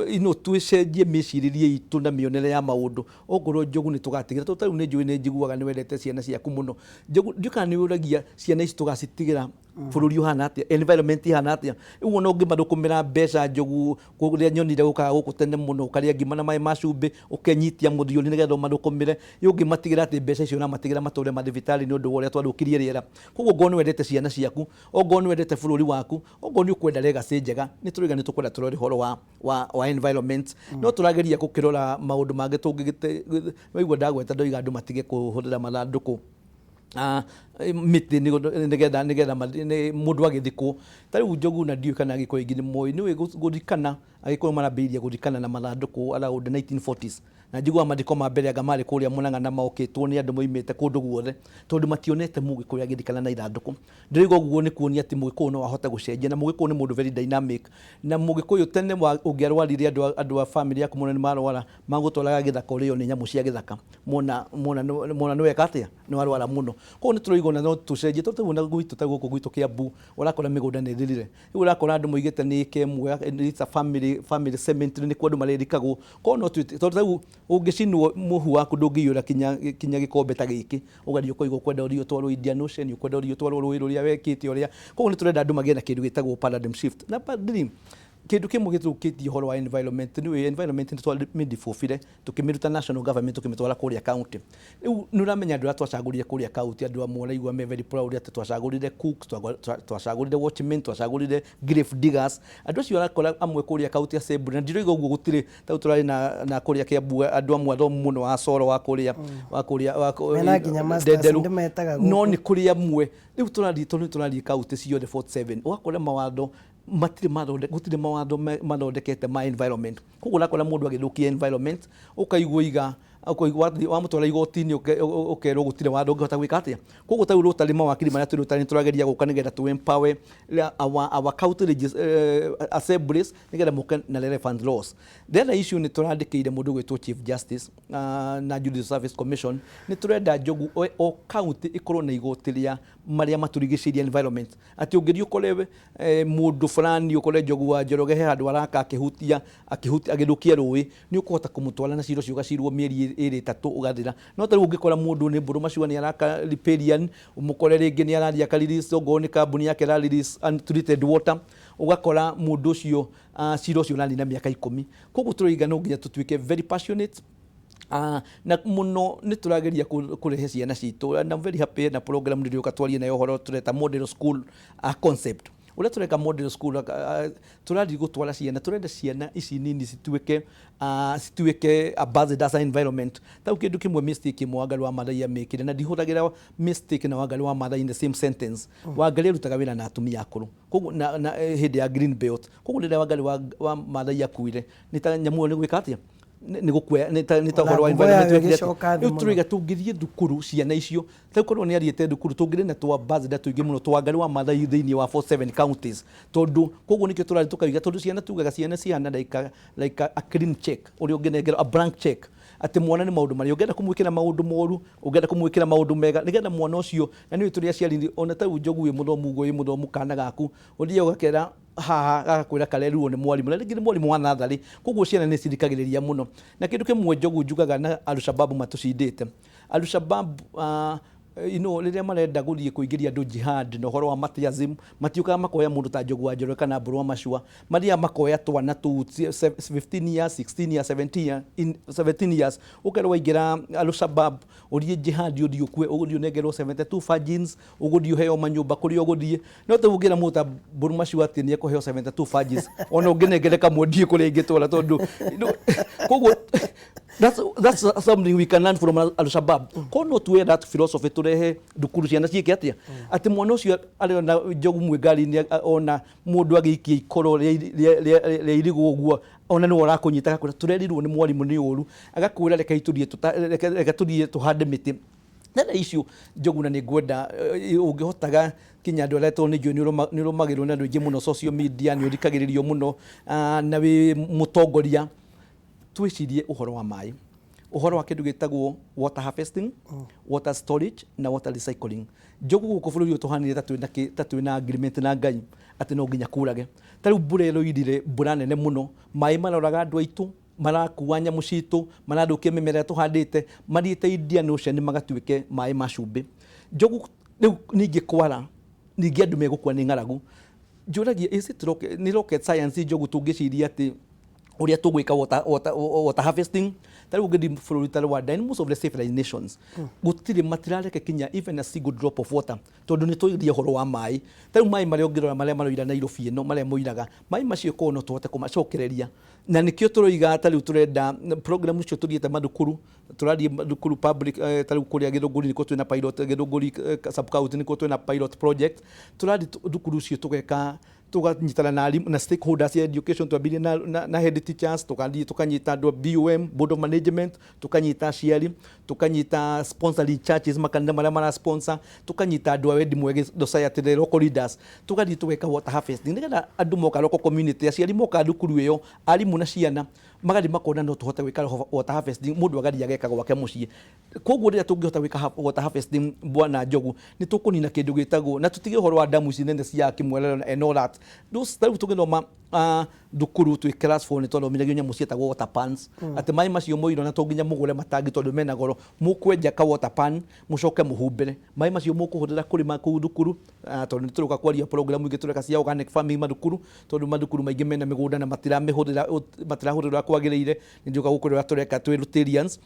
ino twĩcenjie mĩcirĩrie itũ na mĩonere ya maũndũ. Ongorwo Njogu nĩ tũgatigĩra, tondũ ta rĩu nĩ njũĩ nĩ njiguaga nĩ wendete ciana ciaku mũno, Njogu, ndiũĩ kana nĩ ũragia ciana ici tũgacitigĩra bũrũri ũhana atĩa, environment ihana atĩa. Rĩu ona ũngĩmathũkũmĩra mbeca, Njogu, kũrĩa nyonire gũkaga gũkũ tene mũno, ũkarĩa ngima na maĩ ma cumbĩ, ũkenyitia mũthiori nĩgetha ũmathũkũmĩre, ũngĩmatigĩra atĩ mbeca icio ũramatigĩra matũre mathibitarĩ nĩ ũndũ wa ũrĩa twathũkirie rĩera? Koguo ngorwo nĩ wendete ciana ciaku, ongorwo nĩ wendete bũrũri waku, ongorwo nĩ ũkwenda legacy njega, nĩ tũrauga nĩ tũkwenda tũrore ũhoro wa environment. No tũrageria gũkĩrora maũndũ mangĩ tũngĩ. Waigua ndagweta ndoiga andũ matige kũhũthĩra mathandũkũ, mĩtĩ, nĩgetha mũndũ agĩthikwo. Ta rĩu Njogu, na ndiũĩ kana Agĩkũyũ aingĩ nĩ moĩ, nĩũĩ gũthikana, Agĩkũyũ marambĩrĩirie gũthikana na mathandũkũ around 1940s, na njiguaga mathiko ma mbere anga marĩ kũrĩa Mũrang'a na mokĩtwo nĩ andũ moimĩte kũndũ guothe tondũ mationete Mũgĩkũyũ agĩthikana na ithandũkũ. Ndĩroiga ũguo nĩ kuonia atĩ Mũgĩkũyũ no ahote gũcenjia, na Mũgĩkũyũ nĩ mũndũ very dynamic. Na Mũgĩkũyũ tene ũngĩarwarire, andũ a famĩlĩ yaku mona nĩ marwara, magũtwaraga gĩthaka ũrĩo nĩ nyamũ cia gĩthaka mona nĩ weka atĩa, nĩ warwara mũno. Koguo nĩ tũroiga ona no tũcenjie, tondũ tarĩu ona gwitũ, ta gũkũ gwitũ Kĩambu, ũrakora mĩgũnda nĩ ĩthirire. Rĩu ũrakora andũ moigĩte nĩ ĩka ĩmwe, it's a family cemetery, nĩkuo andũ marĩthikagwo. Koguo no tondũ tarĩu ũngĩcinwo mũhu waku ndũngĩiyũra kinya gĩkombe ta gĩkĩ, ũgathiĩ ũkoiga ũkwenda ũthiĩ ũtwarwo Indian Ocean, ũkwenda ũthiĩ ũtwarwo rũĩ rũrĩa wekĩte ũrĩa. Koguo nĩ tũrenda andũ magĩe na kĩndũ gĩtagwo paradigm shift. Na padri, kĩndũ kĩmwe gĩthũkĩtie ũhoro wa environment, nĩ environment nĩ twamĩdibũbire, tũkĩmĩruta national government, tũkĩmĩtwara kũrĩa county. Rĩu nĩ ũramenya andũ arĩa twacagũrire kũrĩa county, andũ amwe ũraigua me very proud atĩ twacagũrire cooks, twacagũrire watchmen, twacagũrire grave diggers. Andũ acio ũrakora amwe kũrĩa county assembly, na ndiroiga ũguo gũtirĩ, ta rĩu tũrarĩ na kũrĩa Kĩambu andũ amwe athomu mũno wa Coro wa kũrĩa Mena nginya masters. Ndenderu. Ndĩmetaga No gũkũ. Nĩ kũrĩ amwe rĩu tũrathiĩ, tondũ nĩ tũrathiĩ county ciothe 47, ũgakora mawatho matirĩ gũtirĩ mawatho mathondekete ma environment. Koguo ũrakora mũndũ agĩthũkia environment, ũkaigua iga ũkaigua wamũtwara igoti-inĩ, ũkerwo gũtirĩ watho ũngĩhota gwĩka atĩa. Koguo ta rĩu Rotary, mawakiri marĩa twĩ Rotary, nĩ tũrageria gũka nĩgetha tũ empower our county assemblies nĩgetha moke na relevant laws. The other issue, nĩ tũrandĩkĩire mũndũ gwĩtwo Chief Justice na Judicial Service Commission. Nĩ tũrenda, Njogu, o county ĩkorwo na igoti rĩa marĩa matũrigicĩirie, environment, atĩ ũngĩthiĩ ũkore mũndũ fulani, ũkore Njogu wa Njoroge he handũ araka akĩhutia akĩhutia agĩthũkia rũĩ, nĩ ũkũhota kũmũtwara na cira ũcio ũgacirwo mĩeri 2, 3, ũgathira. No ta rĩu ũngĩkora mũndũ nĩ mbũrũ macua nĩ araka riparian, ũmũkore rĩngĩ nĩ arathiĩ aka release, ongorwo nĩ kambuni yake ĩra release untreated water, ũgakora mũndũ ũcio, cira ũcio ũrathiĩ na mĩaka 10. Koguo tũroiga no nginya tũtuĩke very passionate, na mũno nĩ tũrageria kũrehe ciana citũ, and I'm very happy na program ndĩrĩũka twarie nayo ũhoro tũreta model school concept. Ũrĩa tũreka model school, tũrathiĩ gũtwara ciana, tũrenda ciana ici nini cituĩke ambassadors a environment. Ta rĩu kĩndũ kĩmwe, mistake ĩmwe Wangari wa Maathai amĩkire, na ndihũthagĩra mistake na Wangari wa Maathai in the same sentence. Wangari arutaga wĩra na atumia akũrũ, koguo na hĩndĩ ya Green Belt. Koguo rĩrĩa Wangari wa Maathai akuire, nĩ ta nyamũ ĩyo nĩ gwĩka atĩa, nĩ gũkua, nĩ ta Ona ũhoro wa ngumo yayo environment wekire atĩa. ĩgĩcoka thĩ Rĩu mũno. tũroiga tũngĩthiĩ thukuru ciana icio, ta korwo nĩ athiĩte thukuru, tũngĩrĩ na tũ ambassador tũingĩ mũno twa Wangari wa Maathai thĩinĩ wa 47 counties. Tondũ koguo nĩkĩo tũrathiĩ tũkauga, tondũ ciana, tugaga ciana cihana like a clean check, ũrĩa ũngĩnengerwo a blank check, atĩ mwana nĩ maũndũ marĩa ũngĩenda kũmwĩkĩra maũndũ moru, ũngĩenda kũmwĩkĩra maũndũ mega, nĩgetha mwana ũcio, na nĩũĩ tũrĩ aciari, ona ta rĩu Njogu wĩ mũthomu ũguo, wĩ mũthomu, kana gaku ũthiaga ũgakera haha gagakwĩra karerirwo nĩ mwarimũ, na rĩngĩ nĩ mwarimũ wa natharĩ. Koguo ciana nĩ cithikagĩrĩria mũno. Na kĩndũ kĩmwe, Njogu, njugaga na Alshababu matũcindĩte. Alshabab, rĩrĩa marenda gũthiĩ kũingĩria andũ jihad na ũhoro wa materialism, matiũkaga makoya mũndũ ta Njogu wa Njoroge kana Mbũrũ wa Macua, mathiaga makoya twana tũu 15 years, 16 years, 17 years, in 17 years, ũkerwo waingĩra Al-Shabab ũthiĩ jihad, ũthiĩ ũkue, ũgũthiĩ ũnengerwo 72 virgins, ũgũthiĩ ũheo manyũmba kũrĩa ũgũthiĩ. No ta ũngĩra mũndũ ta Mbũrũ Macua atĩ nĩ ekũheo 72 virgins, ona ũngĩnengere kamwe ndiĩ kũrĩa ingĩtwara, tondũ koguo that's something we can learn from Al-Shabaab. Korwo no tuoye that philosophy turehe thukuru, ciana ciĩke atĩa, atĩ mwana ũcio arĩona Njogu mwĩ ngari-inĩ, ona mũndũ agĩikia ikoro rĩa irigũ ũguo, ona nĩwe ũrakũnyita agakwĩra tũrerirwo nĩ mwarimũ nĩ ũru, agakwĩra reke tũthiĩ tũhande mĩtĩ. Nene icio, Njogu, na nĩ ngwenda ũngĩhotaga kinya andũ arĩa, tondũ nĩ njũĩ nĩ ũrũmagĩrĩrwo nĩ andũ aingĩ mũno social media, nĩ ũthikagĩrĩrio mũno, na wĩ mũtongoria, twĩcirie ũhoro wa maĩ. Ũhoro wa kĩndũ gĩtagwo water harvesting, water storage na water recycling. Njogu, gũkũ bũrũri ũyũ tũhanire ta twĩna agreement na Ngai atĩ no nginya kurage. Ta rĩu mbura ĩroirire mbura nene mũno, maĩ maroraga andũ aitũ, marakua nyamũ citũ, marathũkia mĩmera ĩrĩa tũhandĩte, mathiĩte Indian Ocean magatuĩke maĩ ma cumbĩ. Njogu, rĩu ningĩ kwara, ningĩ andũ megũkua nĩ ng'aragu. Njũragia, is it rocket, nĩ rocket science, Njogu, tũngĩciria atĩ ũrĩa tũgwĩka water harvesting? Ta rĩu ũngĩthiĩ bũrũri ta Rwanda and most of the civilized nations, gũtirĩ matirareke kinya even a single drop of water, tondũ nĩ tũirie ũhoro wa maĩ. Ta rĩu maĩ marĩa ũngĩrora marĩa maroira Nairobi ĩno, marĩa moiraga maĩ macio, korwo no tũhote kũmacokereria. Na nĩkĩo tũroiga ta rĩu tũrenda program icio tũthiĩte mathukuru, tũrathiĩ mathukuru public, ta rĩu kũrĩa Gĩthũngũri nĩkuo twĩna pilot, Gĩthũngũri sub county nĩkuo twĩna pilot project. Tũrathiĩ thukuru icio, tũgeka, tũkanyitana na arimũ na stakeholders ya education. Twambirie na head teachers, tũkathiĩ tũkanyita andũ a BOM, board of management, tũkanyita aciari, tũkanyita sponsoring churches, makanitha marĩa mara sponsor, tũkanyita andũ a Wendi Mwege Society, the local leaders, tũgathiĩ tũgeka water harvesting nĩgetha andũ moka local community, aciari moka thukuru ĩyo, arimũ na ciana magathiĩ makona no tũhote gwĩka water harvesting. Mũndũ agathiĩ ageka gwake mũciĩ. Koguo rĩrĩa tũngĩhota gwĩka water harvesting, bwana Njogu, nĩ tũkũnina kĩndũ gĩtagwo na tũtige ũhoro wa damu ici nene cia Kimwerero and all that. Those, ta rĩu tũgĩthoma thukuru twĩ class 4, nĩ twathomithagio nyamũ ciĩtagwo water pans, atĩ maĩ macio moiro na to nginya mũgũre matangi tondũ mena goro, mũkwenja ka water pan, mũcoke mũhumbĩre maĩ macio mũkũhũthĩra kũrĩma kũu thukuru, tondũ nĩ tũroka kwaria program ingĩ tũreka cia organic farming mathukuru, tondũ mathukuru maingĩ mena mĩgũnda na matiramĩhũthĩra, matirahũthĩra ũrĩa kwagĩrĩire. Nĩ njoka gũkũ ũrĩa tũreka twĩ Rotarians.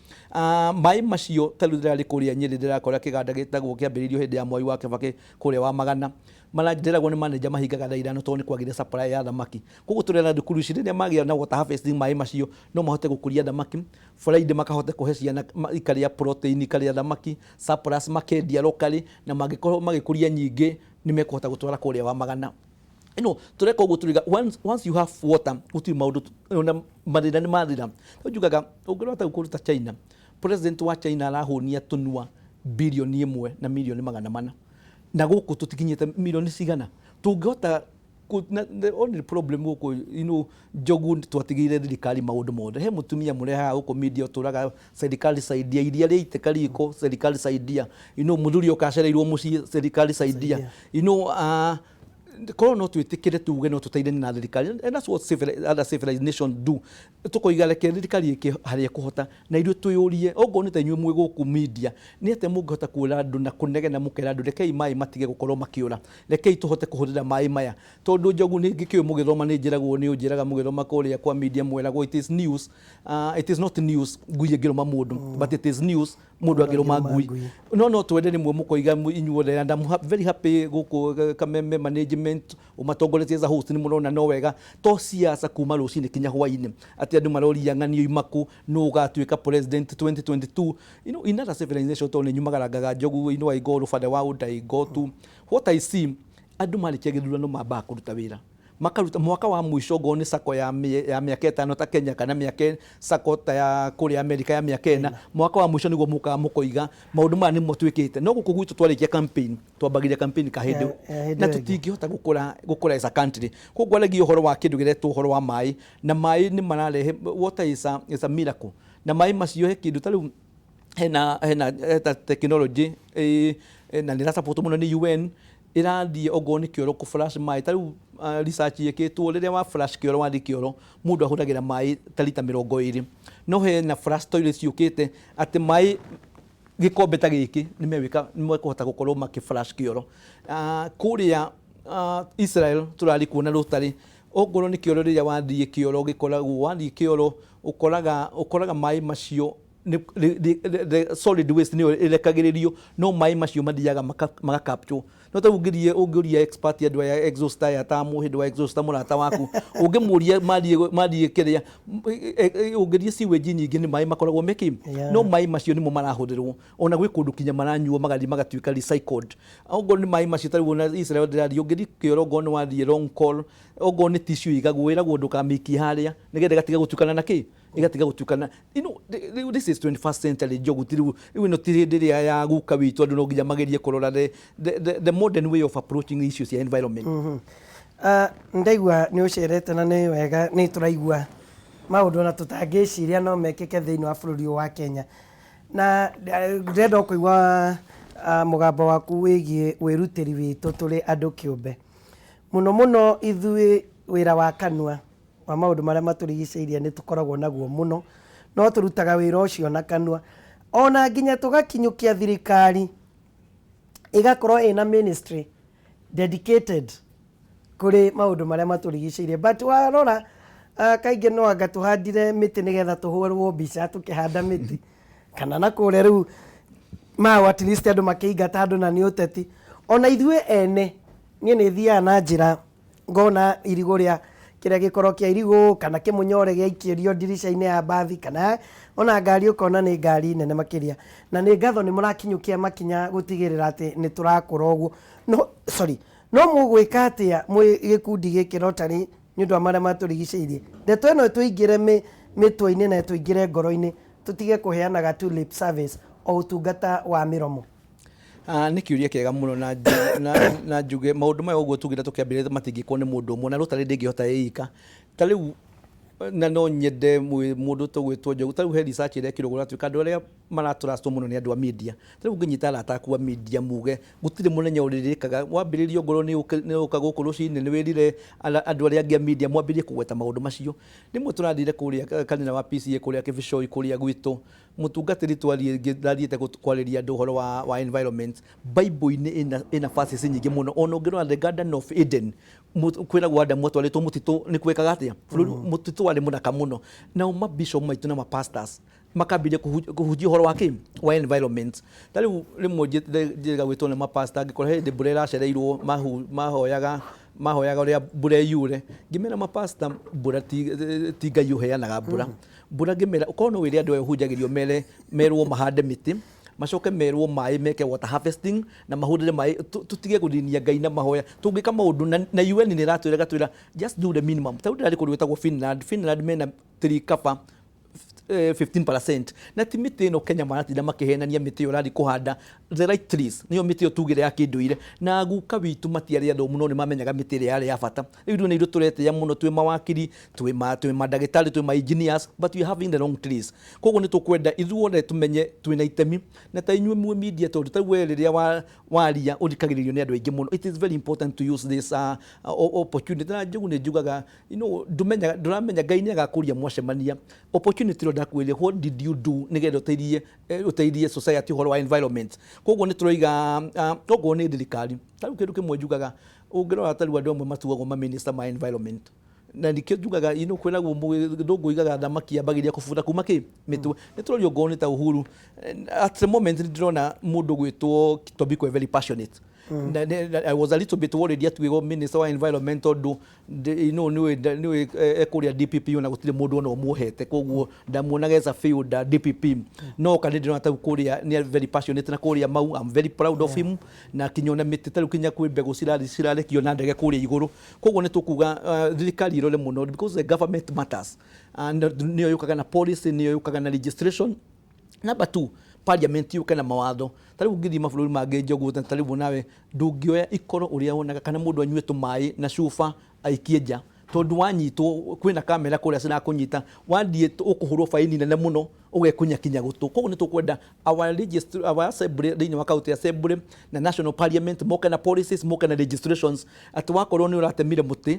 Maĩ macio, ta rĩu ndĩrarĩ kũrĩa Nyĩrĩ, ndĩrakora kĩganda gĩtagwo kĩambĩrĩirio hĩndĩ ya Mwai wa Kĩbakĩ kũrĩa wa Magana. Maranjĩragwo nĩ manager mahingaga thaa 5 tondũ nĩ kwagĩire supply ya thamaki. Koguo tũrera thukuru ici, rĩrĩa magĩa na water harvesting, maĩ macio no mahote gũkũria thamaki Friday, makahota kũhe ciana ikarĩa protein, ikarĩa thamaki surplus, makendia locally, na mangĩkorwo magĩkũria nyingĩ nĩ mekũhota gũtwara kũrĩa wa Magana. Ĩno tũreka ũguo tũriga once you have water, gũtirĩ maũndũ ona mathĩna nĩ mathira. Rĩu njugaga ũngĩrora ta kũndũ ta China, president wa China arahũnia tũnua 1.4 bilioni, na gũkũ tũtikinyĩte milioni cigana tũngĩhota the only problem gũkũ, Njogu, twatigĩire thirikari maũndũ mothe. He mũtumia mũrehaga gũkũ media ũtũraga, "Serikali saidia, iria rĩaitĩka riko, serikali saidia." Mũthuri oka acereirwo mũciĩ, "Serikali saidia." Saidia. Korwo no twĩtĩkĩre tuge no tũteithanie na thirikari, and that's what other civilized nations do. Tũkoiga reke thirikari ĩke harĩa ĩkũhota, na ithuĩ twĩyũrie, okorwo nĩ ta inyuĩ mwĩ gũkũ media, nĩ atĩa mũngĩhota kwĩra andũ na kũnegena mũkera andũ, "Rekei maĩ matige gũkorwo makĩũra, rekei tũhote kũhũthĩra maĩ maya"? Tondũ Njogu, nĩ ngĩkĩũĩ mũgĩthoma, nĩ njĩragwo, nĩ ũnjĩraga mũgĩthoma kũrĩa kwa media mweragwo it is news, it is not news ngui ĩngĩrũma mũndũ, but it is news mũndũ angĩrũma ngui. Ngui. No twende rĩmwe mũkoiga inyuothe, and I'm very happy gũkũ Kameme management ũmatongoretie as a host, nĩ mũrona no wega to siasa kuma rũcinĩ kinya hwainĩ, atĩ andũ maroria ng'anio imaku nũ ũgatuĩka president 2022. In other civilization, tondũ nĩ nyumagarangaga, Njogu, I go all over the world, I go to what I see, andũ marĩkia gĩthurano mambaga kũruta wĩra, makaruta mwaka wa mũico, ngorwo nĩ sako ya mĩaka 5 ta Kenya, kana mĩaka sako ta ya kũrĩa Amerika ya mĩaka 4, mwaka wa mũico nĩguo mũkaga mũkoiga maũndũ maya nĩmo twĩkĩte. No gũkũ gwitũ twarĩkia campaign, twambagĩria campaign kahĩndĩ Ya hĩndĩ na ĩyo ĩngĩ. Tũtingĩhota gũkũra as a country. Koguo aragia ũhoro wa kĩndũ gĩretwo ũhoro wa maĩ, na maĩ nĩ mararehe, water is a miracle. Na maĩ macio, he kĩndũ ta rĩu hena heta technology na nĩ ĩrasupport mũno nĩ UN, ĩrathiĩ ongorwo nĩ kĩoro kũ flush maĩ. Ta rĩu research yĩkĩtwo, rĩrĩa wa flush kĩoro, wathiĩ kĩoro, mũndũ ahũthagĩra maĩ ta rita 20, no hena flush toilet ciũkĩte atĩ maĩ gĩkombe ta gĩkĩ nĩ megwĩka, nĩ mekũhota gũkorwo makĩ flush kĩoro. Kũrĩa Israel tũrarĩ kuona rũtarĩ, ongorwo nĩ kĩoro, rĩrĩa wathiĩ kĩoro gĩkoragwo, wathiĩ kĩoro ũkoraga maĩ macio the solid waste nĩyo ĩrekagĩrĩrio, no maĩ macio mathiaga maka capture. No ta ũngĩthiĩ ũngĩũria expert, andũ aya exhaust aya, ta mũhĩndĩ wa exhaust, mũrata waku, ũngĩmũria mathiĩ kĩrĩa ũngĩthiĩ sewage nyingĩ nĩ maĩ makoragwo mekĩ. No maĩ macio nĩmo marahũthĩrwo ona gwĩ kũndũ kinya maranyuo, magathiĩ magatuĩka recycled. Okorwo nĩ maĩ macio, ta rĩu ona Israel ndĩrathiĩ, ũngĩthiĩ kĩoro, okorwo nĩ wathiĩ long call, okorwo nĩ tissue igagwo, ĩragwo ndũkamĩikie harĩa nĩgetha ĩgatiga gũtukana na kĩ, ĩgatiga gũtukana. Rĩu this is 21st century, Njogu. Ti rĩu ĩno ti hĩndĩ ĩrĩa ya guka witũ. Andũ no nginya magerie kũrora the modern way of approaching issues ya environment. Ndaigua nĩ ũcerete na nĩ wega, nĩ tũraigua. Maũndũ ona tũtangĩciria no mekĩke thĩinĩ wa bũrũri ũyũ wa Kenya. Na ndĩrenda o kũigua mũgambo waku wĩgiĩ wĩrutĩri witũ tũrĩ andũ kĩũmbe. Mũno mũno ithuĩ wĩra wa kanua wa maũndũ marĩa matũrigicĩirie nĩ tũkoragwo naguo mũno, no tũrutaga wĩra ũcio na kanua. Ona nginya tũgakinyũkia thirikari ĩgakorwo ĩna ministry dedicated kũrĩ maũndũ marĩa matũrigicĩirie. But warora kaingĩ no anga tũhandire mĩtĩ nĩgetha tũhũrwo mbica tũkĩhanda mĩtĩ kana na kũrĩa rĩu mao at least andũ makĩingata andũ na nĩ ũteti. Ona ithuĩ ene niĩ nĩ thiaga na njĩra ngona irigũ rĩa kĩrĩa gĩkoro kĩa irigũ kana kĩmũnyore gĩaikĩrio ndirica-inĩ ya mbathi kana ona ngari ũkona nĩ ngari nene makĩria. Na nĩ ngatho nĩ mũrakinyũkia makinya gũtigĩrĩra atĩ nĩ tũrakũra ũguo. No, sorry, no mũgwĩka atĩa mwĩ gĩkundi gĩkĩ Rotary nĩ ũndũ wa marĩa matũrigicĩirie? Ndeto ĩno ĩtũingĩre mĩtwe-inĩ na ĩtũingĩre ngoro-inĩ tũtige kũheanaga tu lip service o ũtungata wa mĩromo. Nĩ kĩũria kĩega mũno na, na, na njuge maũndũ maya ũguo tugire tũkĩambĩrĩria matingĩkwo nĩ mũndũ ũmwe na Rotary ndĩngĩhota ĩika. Ta rĩu na no nyende mũndũ tũgwĩtwo Njogu, ta rĩu he research ĩrekirwo kũratuĩka andũ arĩa maratrustwo mũno nĩ andũ a media. Ta rĩu ũngĩnyita arata aku a media muge gũtirĩ mũthenya ũrĩrĩkaga, wambĩrĩria ongorwo nĩ ũka gũkũ rũcinĩ nĩ wĩrire andũ arĩa angĩ a media mwambĩrĩrie kũgweta maũndũ macio. Rĩmwe tũrathire kũrĩa kanitha wa PCEA kũrĩa Kĩbicoi kũrĩa gwitũ, mũtungatĩri twathiĩ ndathiĩte kwarĩria andũ ũhoro wa environment, Bible-inĩ ĩna verses nyingĩ mũno, ona ũngĩrora the Garden of Eden, kwĩragwo Adamu atwarĩtwo mũtitũ nĩ kwekaga atĩa? Bũrũri mũtitũ warĩ mũthaka mũno. Nao ma bishop maitũ na ma pastors makambĩrĩria kũhunjia ũhoro wa kĩ? Wa environment. Ta rĩu rĩmwe njĩrĩga gwĩtwo nĩ ma pastor ngĩkora he hĩndĩ mbura ĩracereirwo mahoyaga mahoyaga ũrĩa mbura ĩyure, ngĩmera ma pastor mbura ti Ngai ũheanaga mbura. Mbura ngĩmera ũkorwo no wĩre andũ aya ũhunjagĩrio mere merwo mahande mĩtĩ, macoke merwo maĩ meke water harvesting na mahũthĩre maĩ, tũtige gũthĩnia Ngai na mahoya. Tũngĩka maũndũ na UN nĩ ĩratwĩra ĩgatwĩra just do the minimum. Ta rĩu ndĩrarĩ kũndũ gwĩtagwo Finland, Finland mena tree cover 15% na ti mĩtĩ ĩno Kenya maratinda makĩhenania mĩtĩ ĩyo ũrathiĩ kũhanda the right trees nĩyo mĩtĩ ĩyo tugire ya kĩndũire na guka witũ matiarĩ athomu no nĩ mamenyaga mĩtĩ ĩrĩa yarĩ ya bata. Rĩu ithuĩ nĩ ithuĩ tũretĩĩa mũno twĩ mawakiri, twĩ ma twĩ mandagĩtarĩ, twĩ ma engineers but we are having the wrong trees. Koguo nĩ tũkwenda ithuothe tũmenye twĩna itemi na ta inyuĩ mwĩ media tondũ ta rĩu we rĩrĩa waria ũthikagĩrĩrio nĩ andũ aingĩ mũno. It is very important to use this opportunity na Njogu nĩ njugaga you know, ndũmenyaga ndũramenya Ngai nĩ agakũria mwacemania opportunity ĩno ndakwĩrire what did you do nĩgetha ũteithie ũteithie society ũhoro wa environment. Koguo nĩ tũroiga okorwo nĩ thirikari ta rĩu kĩndũ kĩmwe njugaga ũngĩrora ta rĩu andũ amwe matuagwo ma minister ma environment na nĩkĩo njugaga you know, kwĩragwo gĩthũngũ igaga thamaki yambagĩrĩria kũbutha kuma kĩ mĩtwe. Nĩ tũrorio ongorwo nĩ ta Uhuru, at the moment nĩ ndĩrona mũndũ ũgwĩtwo Tobiko e very passionate. I was a little bit worried atuĩrwo minister wa environment tondũ you know, nĩũĩ ekũrĩa DPP ona gũtirĩ mũndũ ona ũmuohete, koguo ndamuonaga as a failed DPP. No kana ndĩrona ta kũrĩa nĩ very passionate na kũrĩa Mau, I'm very proud of him na kinya ona mĩtĩ ta rĩu kinya kwĩ mbegũ cirarekio na ndege kũrĩa igũrũ. Koguo nĩ tũkuga thirikari ĩrore mũno because the government matters. Nĩyo yũkaga na policy, nĩyo yũkaga na legislation. Number two, parliament yũke na mawatho. Ta rĩu ũngĩthiĩ mabũrũri mangĩ Njogu, ta rĩu nawe ndũngĩoya ikoro ũrĩa wonaga kana mũndũ anyue tũmaĩ na cuba aikie nja tondũ wanyitwo kwĩna kamera kũrĩa cirakũnyita wathiĩ ũkũhũrwo baini nene mũno ũgekunya kinya gũtũ. Koguo nĩ tũkwenda our assembly thĩinĩ wa county assembly na national parliament moke na policies, moke na legislations atĩ wakorwo nĩ ũratemire mũtĩ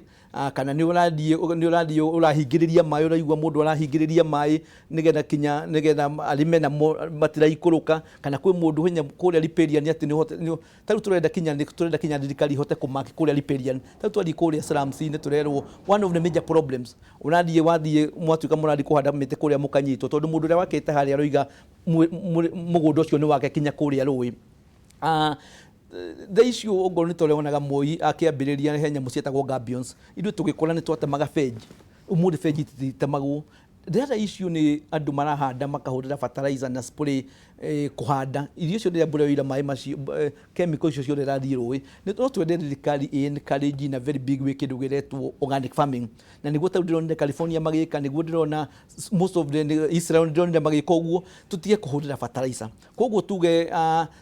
kana nĩ ũrathiĩ ũrahingĩrĩria maĩ, ũraigua mũndũ arahingĩrĩria maĩ nĩgetha kinya nĩgetha arĩme namo matiraikũrũka, kana kwĩ mũndũ hinya kũrĩa riparian atĩ nĩ ta rĩu tũrenda kinya nĩ tũrenda kinya thirikari ihote kũmaki kũrĩa riparian. Ta rĩu twathiĩ kũrĩa slums-inĩ tũrerwo one of the major problems ũrathiĩ wathiĩ mwatuĩka mũrathiĩ kũhanda mĩtĩ kũrĩa mũkanyitwo tondũ mũndũ ũrĩa wakĩte harĩa aroiga mũgũnda ũcio nĩ wake kinya kũrĩa rũĩ. The issue ongorwo nĩ ta ũrĩa wonaga Moi akĩambĩrĩria he nyamũ cietagwo gabions, ithuĩ tũgĩkũra nĩ twatemaga benji, ũmũthĩ benji ititemagwo. The other issue nĩ andũ marahanda makahũthĩra fertilizer na spray kũhanda irio icio rĩrĩa mbura yoira maĩ macio chemical icio ciothe irathiĩ rũĩ. No twende thirikari ĩ encourage in a very big way kĩndũ gĩretwo organic farming na nĩguo ta rĩu ndĩronire California magĩka, nĩguo ndĩrona most of the Israel ndĩronire magĩka ũguo, tũtige kũhũthĩra fertilizer. Koguo tuge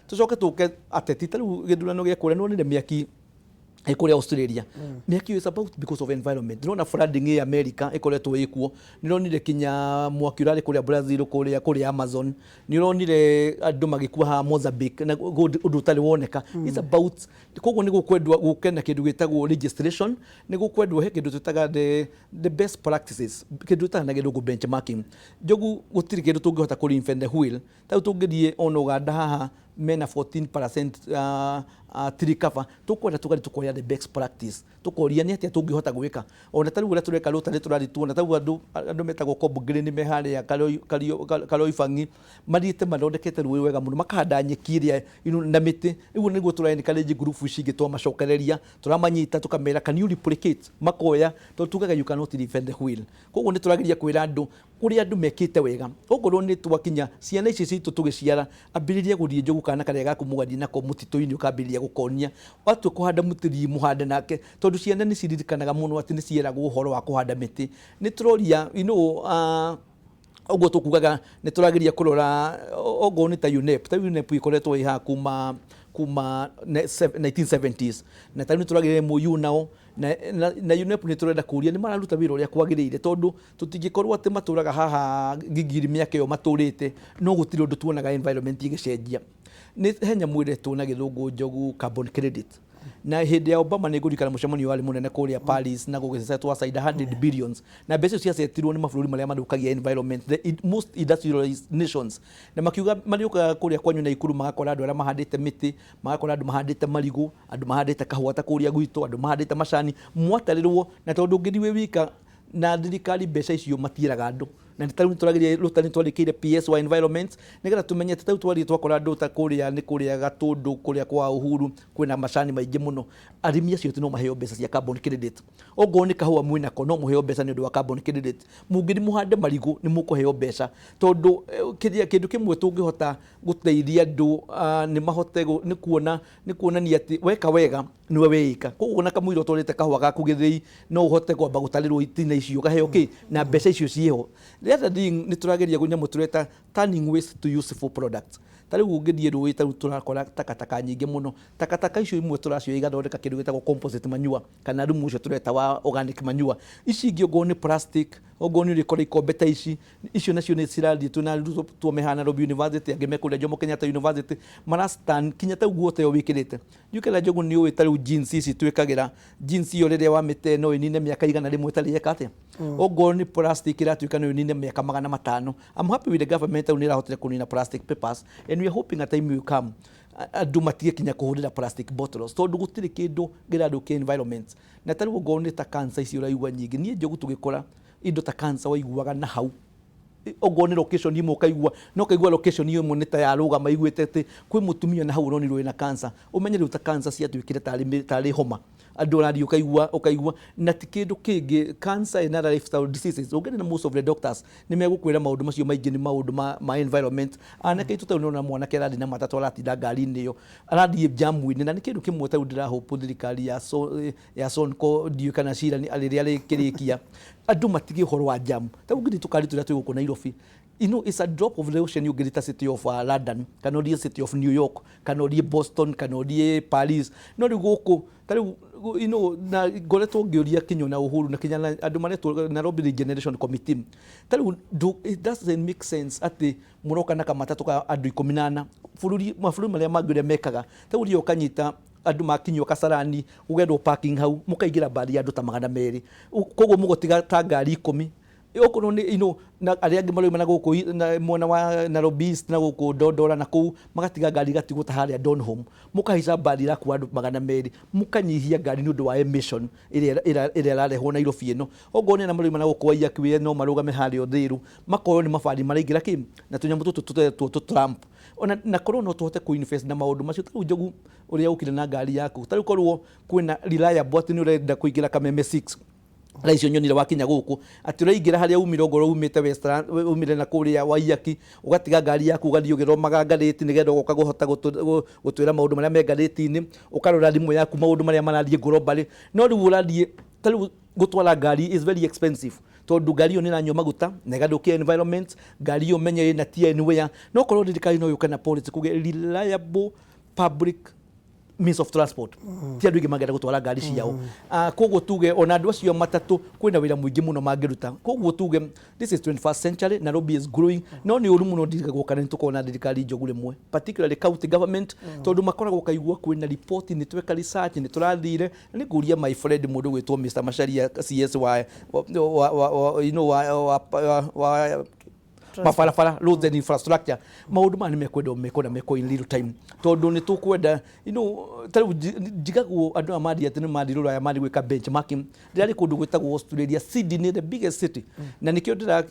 tũcoke tũke ateti ta rĩu gĩthurano gĩa kũrĩa nĩwonire mĩaki Kũrĩa Australia mĩaki ĩyo is about because of environment. Ndĩrona flooding ĩ America ĩkoretwo ĩkuo, nĩũronire kinya mwaki ũrarĩ kũrĩa Brazil, kũrĩa Amazon, nĩũronire andũ magĩkua haha Mozambique na ũndũ ũtarĩ woneka. It's about koguo nĩ gũkwendwo gũke na kĩndũ gĩtagwo registration, nĩ gũkwendwo he kĩndũ twĩtaga the best practices, kĩndũ twĩtaga na gĩthũngũ benchmarking. Njogu, gũtirĩ kĩndũ tũngĩhota kũ reinvent the wheel. Ta rĩu tũngĩthiĩ ona Uganda haha mena 14% tree cover, tũkwenda tũgathiĩ tũkoya the best practice, tũkoria nĩ atĩa tũngĩhota gwĩka. Ona ta rĩu ũrĩa tũreka Rotary, tũrathiĩ tuona ta rĩu andũ metagwo Cob Green me harĩa Kariobangi, mathiĩte mathondekete rũĩ wega mũno, makahanda nyeki ĩrĩa na mĩtĩ. Rĩu nĩguo tũra encourage group ici ingĩ, twamacokereria tũramanyita tũkamera, "Can you replicate?" Makoya, tondũ tugaga you cannot reinvent the wheel. Koguo nĩ tũrageria kwĩra andũ kũrĩa andũ mekĩte wega. Okorwo nĩ twakinya ciana ici citũ tũgĩciara, ambĩrĩria gũthiĩ, Njogu, kana karĩa gaku mũgathiĩ nako mũtitũ-inĩ, ũkambĩrĩria gũkonia watua kũhanda mũtĩ, thiĩ mũhande nake, tondũ ciana nĩ ciririkanaga mũno atĩ nĩ cieragwo ũhoro wa kũhanda mĩtĩ. Nĩ tũroria ũguo tũkugaga nĩ tũrageria kũrora okorwo nĩ ta UNEP, ta UNEP ĩkoretwo ĩ haha kuma 1970s, na tarĩu nĩ tũrageria MOU nao na UNEP. Nĩ tũrenda kũria nĩ mararuta wĩra ũrĩa kwagĩrĩire, tondũ tũtingĩkorwo atĩ matũraga haha Gigiri mĩaka ĩyo matũrĩte no gũtirĩ ũndũ tuonaga environment ĩgĩcenjia. Nĩ he nyamũ ĩretwo na gĩthũngũ, Njogu, carbon credit, na hĩndĩ ya Obama nĩ ngũririkana mũcemanio warĩ mũnene kũrĩa Paris na gũgĩcetwo aside 100 billions, na mbeca icio ciacetirwo nĩ mabũrũri marĩa mathũkagia environment, the most industrialized nations, na makiuga marĩũkaga kũrĩa kwanyu Naikuru magakora andũ arĩa mahandĩte mĩtĩ, magakora andũ mahandĩte marigũ, andũ mahandĩte kahũa ta kũrĩa gwitũ, andũ mahandĩte macani, mwatarĩrwo na tondũ ũngĩthiĩ wĩ wika na thirikari mbeca icio matiĩraga andũ. Na nĩ tarĩu nĩtũrageria Rotary, nĩtwandĩkĩire PS wa environment nĩgetha tũmenye atĩ tarĩu twathiĩ twakora andũ ta kũrĩa nĩ kũrĩa Gatũndũ, kũrĩa kwa Uhuru kwĩna macani maingĩ mũno, arĩmi acio atĩ no maheo mbeca cia carbon credit. Ongorwo nĩ kahũa mwĩnako, no mũheo mbeca nĩ ũndũ wa carbon credit. Mũngĩthiĩ mũhande marigũ, nĩ mũkũheo mbeca, tondũ kĩrĩa kĩndũ kĩmwe tũngĩhota gũteithia andũ nĩ mahote nĩ kuona nĩ kuonania atĩ weka wega nĩwe wĩika. Koguo na kamũira ũtwarĩte kahũa gaku gĩthĩi, no ũhote kwamba gũtarĩrwo itina icio, ũkaheo kĩ na mbeca icio ciĩho. The other thing, nĩ tũrageria nyamũ tũreta turning waste to useful products. Ta rĩu ũngĩthiĩ rũĩ, ta rĩu tũrakora takataka nyingĩ mũno. Takataka icio imwe tũracioya igathondeka kĩndũ gĩtagwo composite manure, kana thumu ũcio tũreta wa organic manure. Ici ingĩ, ongorwo nĩ plastic, ongorwo nĩ ũrĩkora ikombe ta ici, icio nacio nĩ cirathiĩ twĩna arutwo tuome haha Nairobi University, angĩ me kũrĩa Jomo Kenyatta University, marastan kinya ta nguo ta ĩyo wĩkĩrĩte. Ndiũĩ Njogu nĩ ũĩ, ta rĩu jeans ici twĩkagĩra, jeans ĩyo rĩrĩa wamĩte no ĩnine mĩaka 100 ĩtarĩ yeka atĩa. Ongorwo nĩ plastic ĩratuĩka no ĩnine mĩaka 500. I'm happy with the government, rĩu nĩ ĩrahotire kũnina plastic papers, and we are hoping a time will come andũ matige kinya kũhũthĩra plastic bottles, tondũ gũtirĩ kĩndũ kĩrathũkia environment. Na ta rĩu ongorwo nĩ ta cancer ici ũraigua nyingĩ, niĩ Njogu tũgĩkũra indo ta cancer waiguaga na hau ongorwo nĩ location imwe ũkaigua, no ũkaigua location ĩmwe nĩ ta yarũgama iguĩte atĩ kwĩ mũtumia na hau ũronirwo wĩna cancer. Ũmenye rĩu ta cancer ciatuĩkire tarĩ homa, andũ ũrathiĩ ũkaigua na ti kĩndũ kĩngĩ. Cancer and other lifestyle diseases, ũngĩenda na most of the doctors nĩ megũkwĩra maũndũ macio maingĩ nĩ maũndũ ma environment. Anake aitũ, tarĩu nĩũrona mwanake arathiĩ na matatũ, aratinda ngari-inĩ ĩyo, arathiĩ jamu-inĩ, na nĩ kĩndũ kĩmwe tarĩu ndĩrahope thirikari ya Sonko, ndiũĩ kana cira rĩrĩa rĩkĩrĩkia, andũ matige ũhoro wa jam. Ta rĩu ũngĩthiĩ tũkari tũrĩa twĩ gũkũ Nairobi, it's a drop of the ocean. Ũngĩthiĩ ta city of London, kana ũthiĩ city of New York, kana ũthiĩ Boston, kana ũthiĩ Paris, no rĩu gũkũ ta rĩu na ngoretwo ngĩũria Kinyua na Uhuru na kinya na andũ maretwo Nairobi Regeneration Committee, ta rĩu it doesn't make sense atĩ mũroka na kamatatũ ka andũ 14. Bũrũri, mabũrũri marĩa mangĩ ũrĩa mekaga, ta rĩu ũthiaga ũkanyita andũ makinyio Kasarani, ũgetwo parking hau, mũkaingĩra mbathi ya andũ ta 200, koguo mũgũtiga ta ngari 10, okorwo nĩ na arĩa angĩ marauma na gũkũ na mwena wa Nairobi East na gũkũ Ndondora na kũu, magatiga ngari igatigwo ta harĩa Donholm, mũkahaica mbathi ĩrakua andũ 200, mũkanyihia ngari nĩ ũndũ wa emission ĩrĩa ĩrarehwo Nairobi ĩno. Okorwo nĩ arĩa marauma na gũkũ Waiyaki no marũgame harĩa Uthiru, makorwo nĩ mabari maraingĩra kĩ na tũnyamũ tũtũ tũtetwo tũ tramp. Ona na korwo no tũhote kũ-invest na maũndũ macio, ta rĩu Njogu ũrĩa ũkire na ngari yaku, ta rĩu korwo kwĩna reliable atĩ nĩ ũrenda kũingĩra Kameme 6 thaa icio nyonire wakinya gũkũ, atĩ ũraingĩra harĩa umire, ongorwo umĩte Westland, umire na kũrĩa Waiyaki, ũgatiga ngari yaku, ũgathiĩ ũgĩthomaga ngathĩti nĩgetha ũgoka kũhota gũtwĩra maũndũ marĩa me ngathĩti-inĩ, ũkarora thimũ yaku maũndũ marĩa marathiĩ globally. No rĩu ũrathiĩ ta rĩu gũtwara ngari is very expensive, tondũ ngari ĩyo nĩ ĩranyua maguta na ĩgathũkia environment. Ngari ĩyo menye ĩna TN where, no korwo thirikari no yũke na policy kũgĩa reliable public Means of transport ti andũ aingĩ mangĩenda gũtwara ngari ciao. Koguo tuge ona andũ acio matatũ kwĩna wĩra mũingĩ mũno mangĩruta. Koguo tuge this is 21st century, Nairobi is growing, no nĩ ũru mũno ndirigagwo kana nĩ tũkorwo na thirikari njogu rĩmwe, particularly county government, tondũ makoragwo kaigua kwĩna report, nĩ tweka research, nĩ tũrathire. Na nĩ ngũria my friend mũndũ gwĩtwo Mr. Macharia, CS wa you know wa mabarabara, roads and infrastructure, maũndũ maya nĩ mekwenda mekwo na mekwo in little time, tondũ nĩ tũkwenda ta rĩu njigagwo andũ aya mathiĩ atĩ nĩ mathiĩ rũraya, mathiĩ gwĩka benchmarking. Ndĩrarĩ kũndũ gwĩtagwo Australia, Sydney, the biggest city, na nĩkĩo ndĩra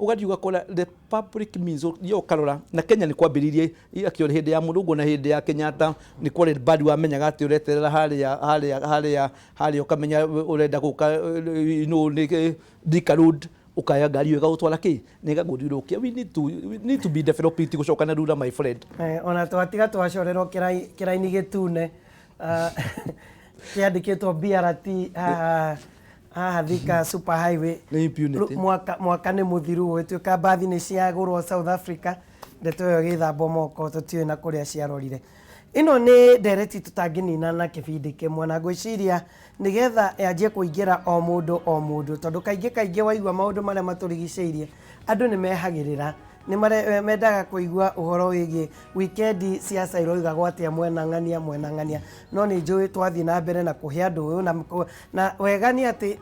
ũgathiĩ ũgakora the public means yo ũkarora. Na Kenya nĩ kwambĩrĩirie akĩo hĩndĩ ya mũrũngũ na hĩndĩ ya Kenyatta nĩ kwarĩ badi, wamenyaga atĩ ũreterera harĩa harĩa harĩa harĩa, ũkamenya ũrenda gũka nĩ Thika Road, ukaya ngari ĩyo ĩgagũtwara kĩ na ĩgagũthiũrũrũkia. We need to be developing, ti gũcoka na thutha, my friend. Ona twatiga twacorerwo kĩraini gĩtune, kĩandĩkĩtwo BRT haha haha Thika Super Highway. Nĩ impunity. Mwaka nĩ mũthiru, gũgĩtuĩka mbathi nĩ ciagũrwo South Africa, ndeto ĩyo ĩgĩthambwo moko, tũtiũĩ na kũrĩa ciarorire. Ĩno nĩ ndereti tũtangĩnina na kĩbindi kĩmwe, na ngwĩciria nĩgetha yanjie kũingĩra o mũndũ o mũndũ, tondũ kaingĩ kaingĩ waigua maũndũ marĩa matũrigicĩirie, andũ nĩ mehagĩrĩra, nĩ mendaga kũigua ũhoro wĩgiĩ wikendi, siasa iroigagwo atĩa mwena ng'ania mwena ng'ania. No nĩ njũĩ twathiĩ na mbere na kũhe andũ ũyũ na wega nĩ atĩ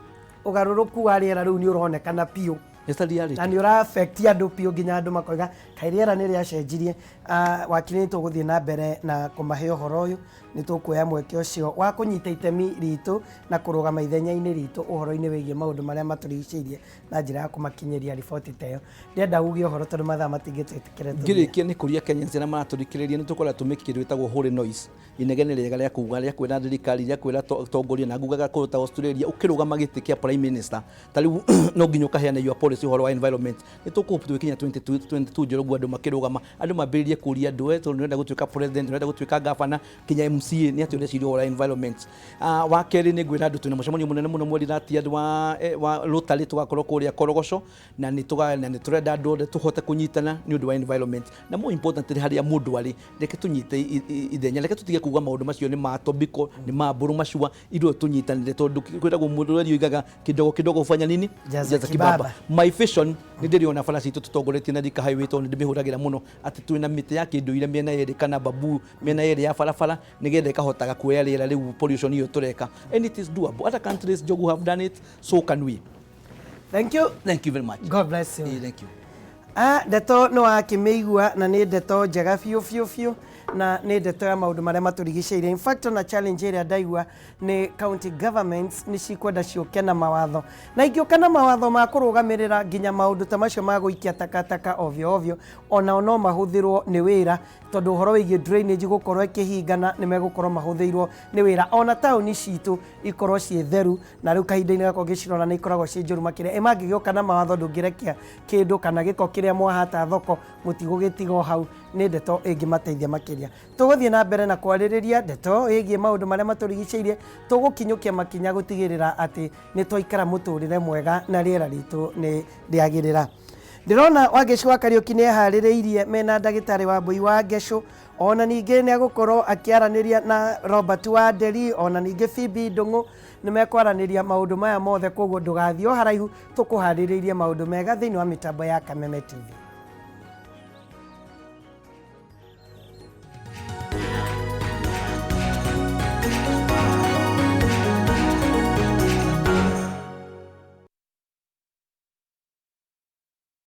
ũgarũrũku wa rĩera rĩu nĩ ũronekana biũ. It's a reality. Na nĩ ũra affect andũ biũ, nginya andũ makoiga kaĩ rĩera nĩ rĩacenjirie. Wakiri, nĩ tũgũthiĩ na mbere na kũmahe ũhoro ũyũ. Nĩ tũkuoya mweke ũcio wa kũnyita itemi ritũ na kũrũgama ithenya-inĩ ritũ ũhoro-inĩ wĩgiĩ maũndũ marĩa matũrigicĩirie na njĩra ya kũmakinyĩria riboti ta ĩyo. Ndĩrenda uge ũhoro tondũ mathaa matingĩtwĩtĩkĩre tũthiĩ. Ngĩrĩkia nĩ kũria Kenyans arĩa maratũthikĩrĩria, nĩ tũkoragwo tũmĩki kĩndũ gĩtagwo holy noise, inegene rĩega rĩa kuga, rĩa kwĩra thirikari, rĩa kwĩra atongoria. Na ngugaga kũndũ ta Australia, ũkĩrũgama gĩtĩ kĩa prime minister ta rĩu, no nginya ũkaheana your policy ũhoro wa environment. Nĩ tũkũhope tũgĩkinya 2022 Njorogu, andũ makĩrũgama, andũ mambĩrĩrie kũria andũ, tondũ nĩũrenda gũtuĩka president, nĩũrenda gũtuĩka governor, kinya MCA, nĩ atĩ ũreciria ũhoro wa environment. Wa kerĩ, nĩ ngwĩra andũ twĩna mũcemanio mũnene mũno mweri 30 wa Rotary, tũgakorwo kũrĩa Korogoco, na nĩ tũrenda andũ othe tũhote kũnyitana nĩ ũndũ wa environment. Na more importantly, harĩa mũndũ arĩ, reke tũnyite ithenya, reke tũtige kuga maũndũ macio nĩ ma Tobiko, nĩ ma Mbũrũ Macua, ithuĩ tũnyitanĩre, tondũ kwĩragwo mũndũ ũrĩa oigaga kidogo kidogo hufanya nini? Jaza Jaza kibaba. My vision nĩ ndĩrĩona bara citũ tũtongoretie na Thika Highway, tondũ nĩ ndĩmĩhũragĩra mũno atĩ twĩna mĩtĩ ya kĩndũire mĩena yerĩ kana bamboo mĩena yerĩ ya barabara, nĩgetha ĩkahotaga kuoya rĩera rĩu pollution ĩyo tũreka. And it is doable. Other countries, Njogu, have done it, so can we. Thank you. Thank you very much. God bless you. Thank you. Ndeto nĩ wakĩmĩigua, na nĩ ndeto njega biũ biũ biũ, na nĩ ndeto ya maũndũ marĩa matũrigicĩirie. In fact, ona challenge ĩrĩa ndaigua nĩ county governments nĩ cikwenda ciũke na mawatho, na ingĩũka na mawatho ma kũrũgamĩrĩra nginya maũndũ ta macio ma gũikia takataka ovyo ovyo, onao no mahũthĩrwo nĩ wĩra, tondũ ũhoro wĩgiĩ drainage gũkorwo ĩkĩhingana, nĩ megũkorwo mahũthĩirwo nĩ wĩra, ona taũni citũ ikorwo ciĩ theru. Na rĩu kahinda-inĩ gakwa ngĩcirora nĩ ikoragwo ciĩ njũru makĩria. Ĩ mangĩgĩũka na mawatho, ndũngĩrekia kĩndũ kana gĩko kĩrĩa mwahata thoko, mũtigũgĩtiga o hau, nĩ ndeto ĩngĩmateithia makĩria. Tũgũthiĩ na mbere na kwarĩrĩria ndeto ĩgiĩ maũndũ marĩa matũrigicĩirie, tũgũkinyũkia makinya gũtigĩrĩra atĩ nĩ twaikara mũtũrĩre mwega na rĩera ritũ nĩ rĩagĩrĩra. Ndĩrona Wangeci wa Kariũki nĩ eharĩrĩirie mena ndagĩtarĩ wa Mbui wa Ngecũ, ona ningĩ nĩ agũkorwo akĩaranĩria na Robert wa Nderi, ona ningĩ Phoebe Ndũng'ũ, nĩ mekwaranĩria maũndũ maya mothe. Koguo ndũgathiĩ o haraihu, tũkũharĩrĩirie maũndũ mega thĩinĩ wa mĩtambo ya Kameme TV.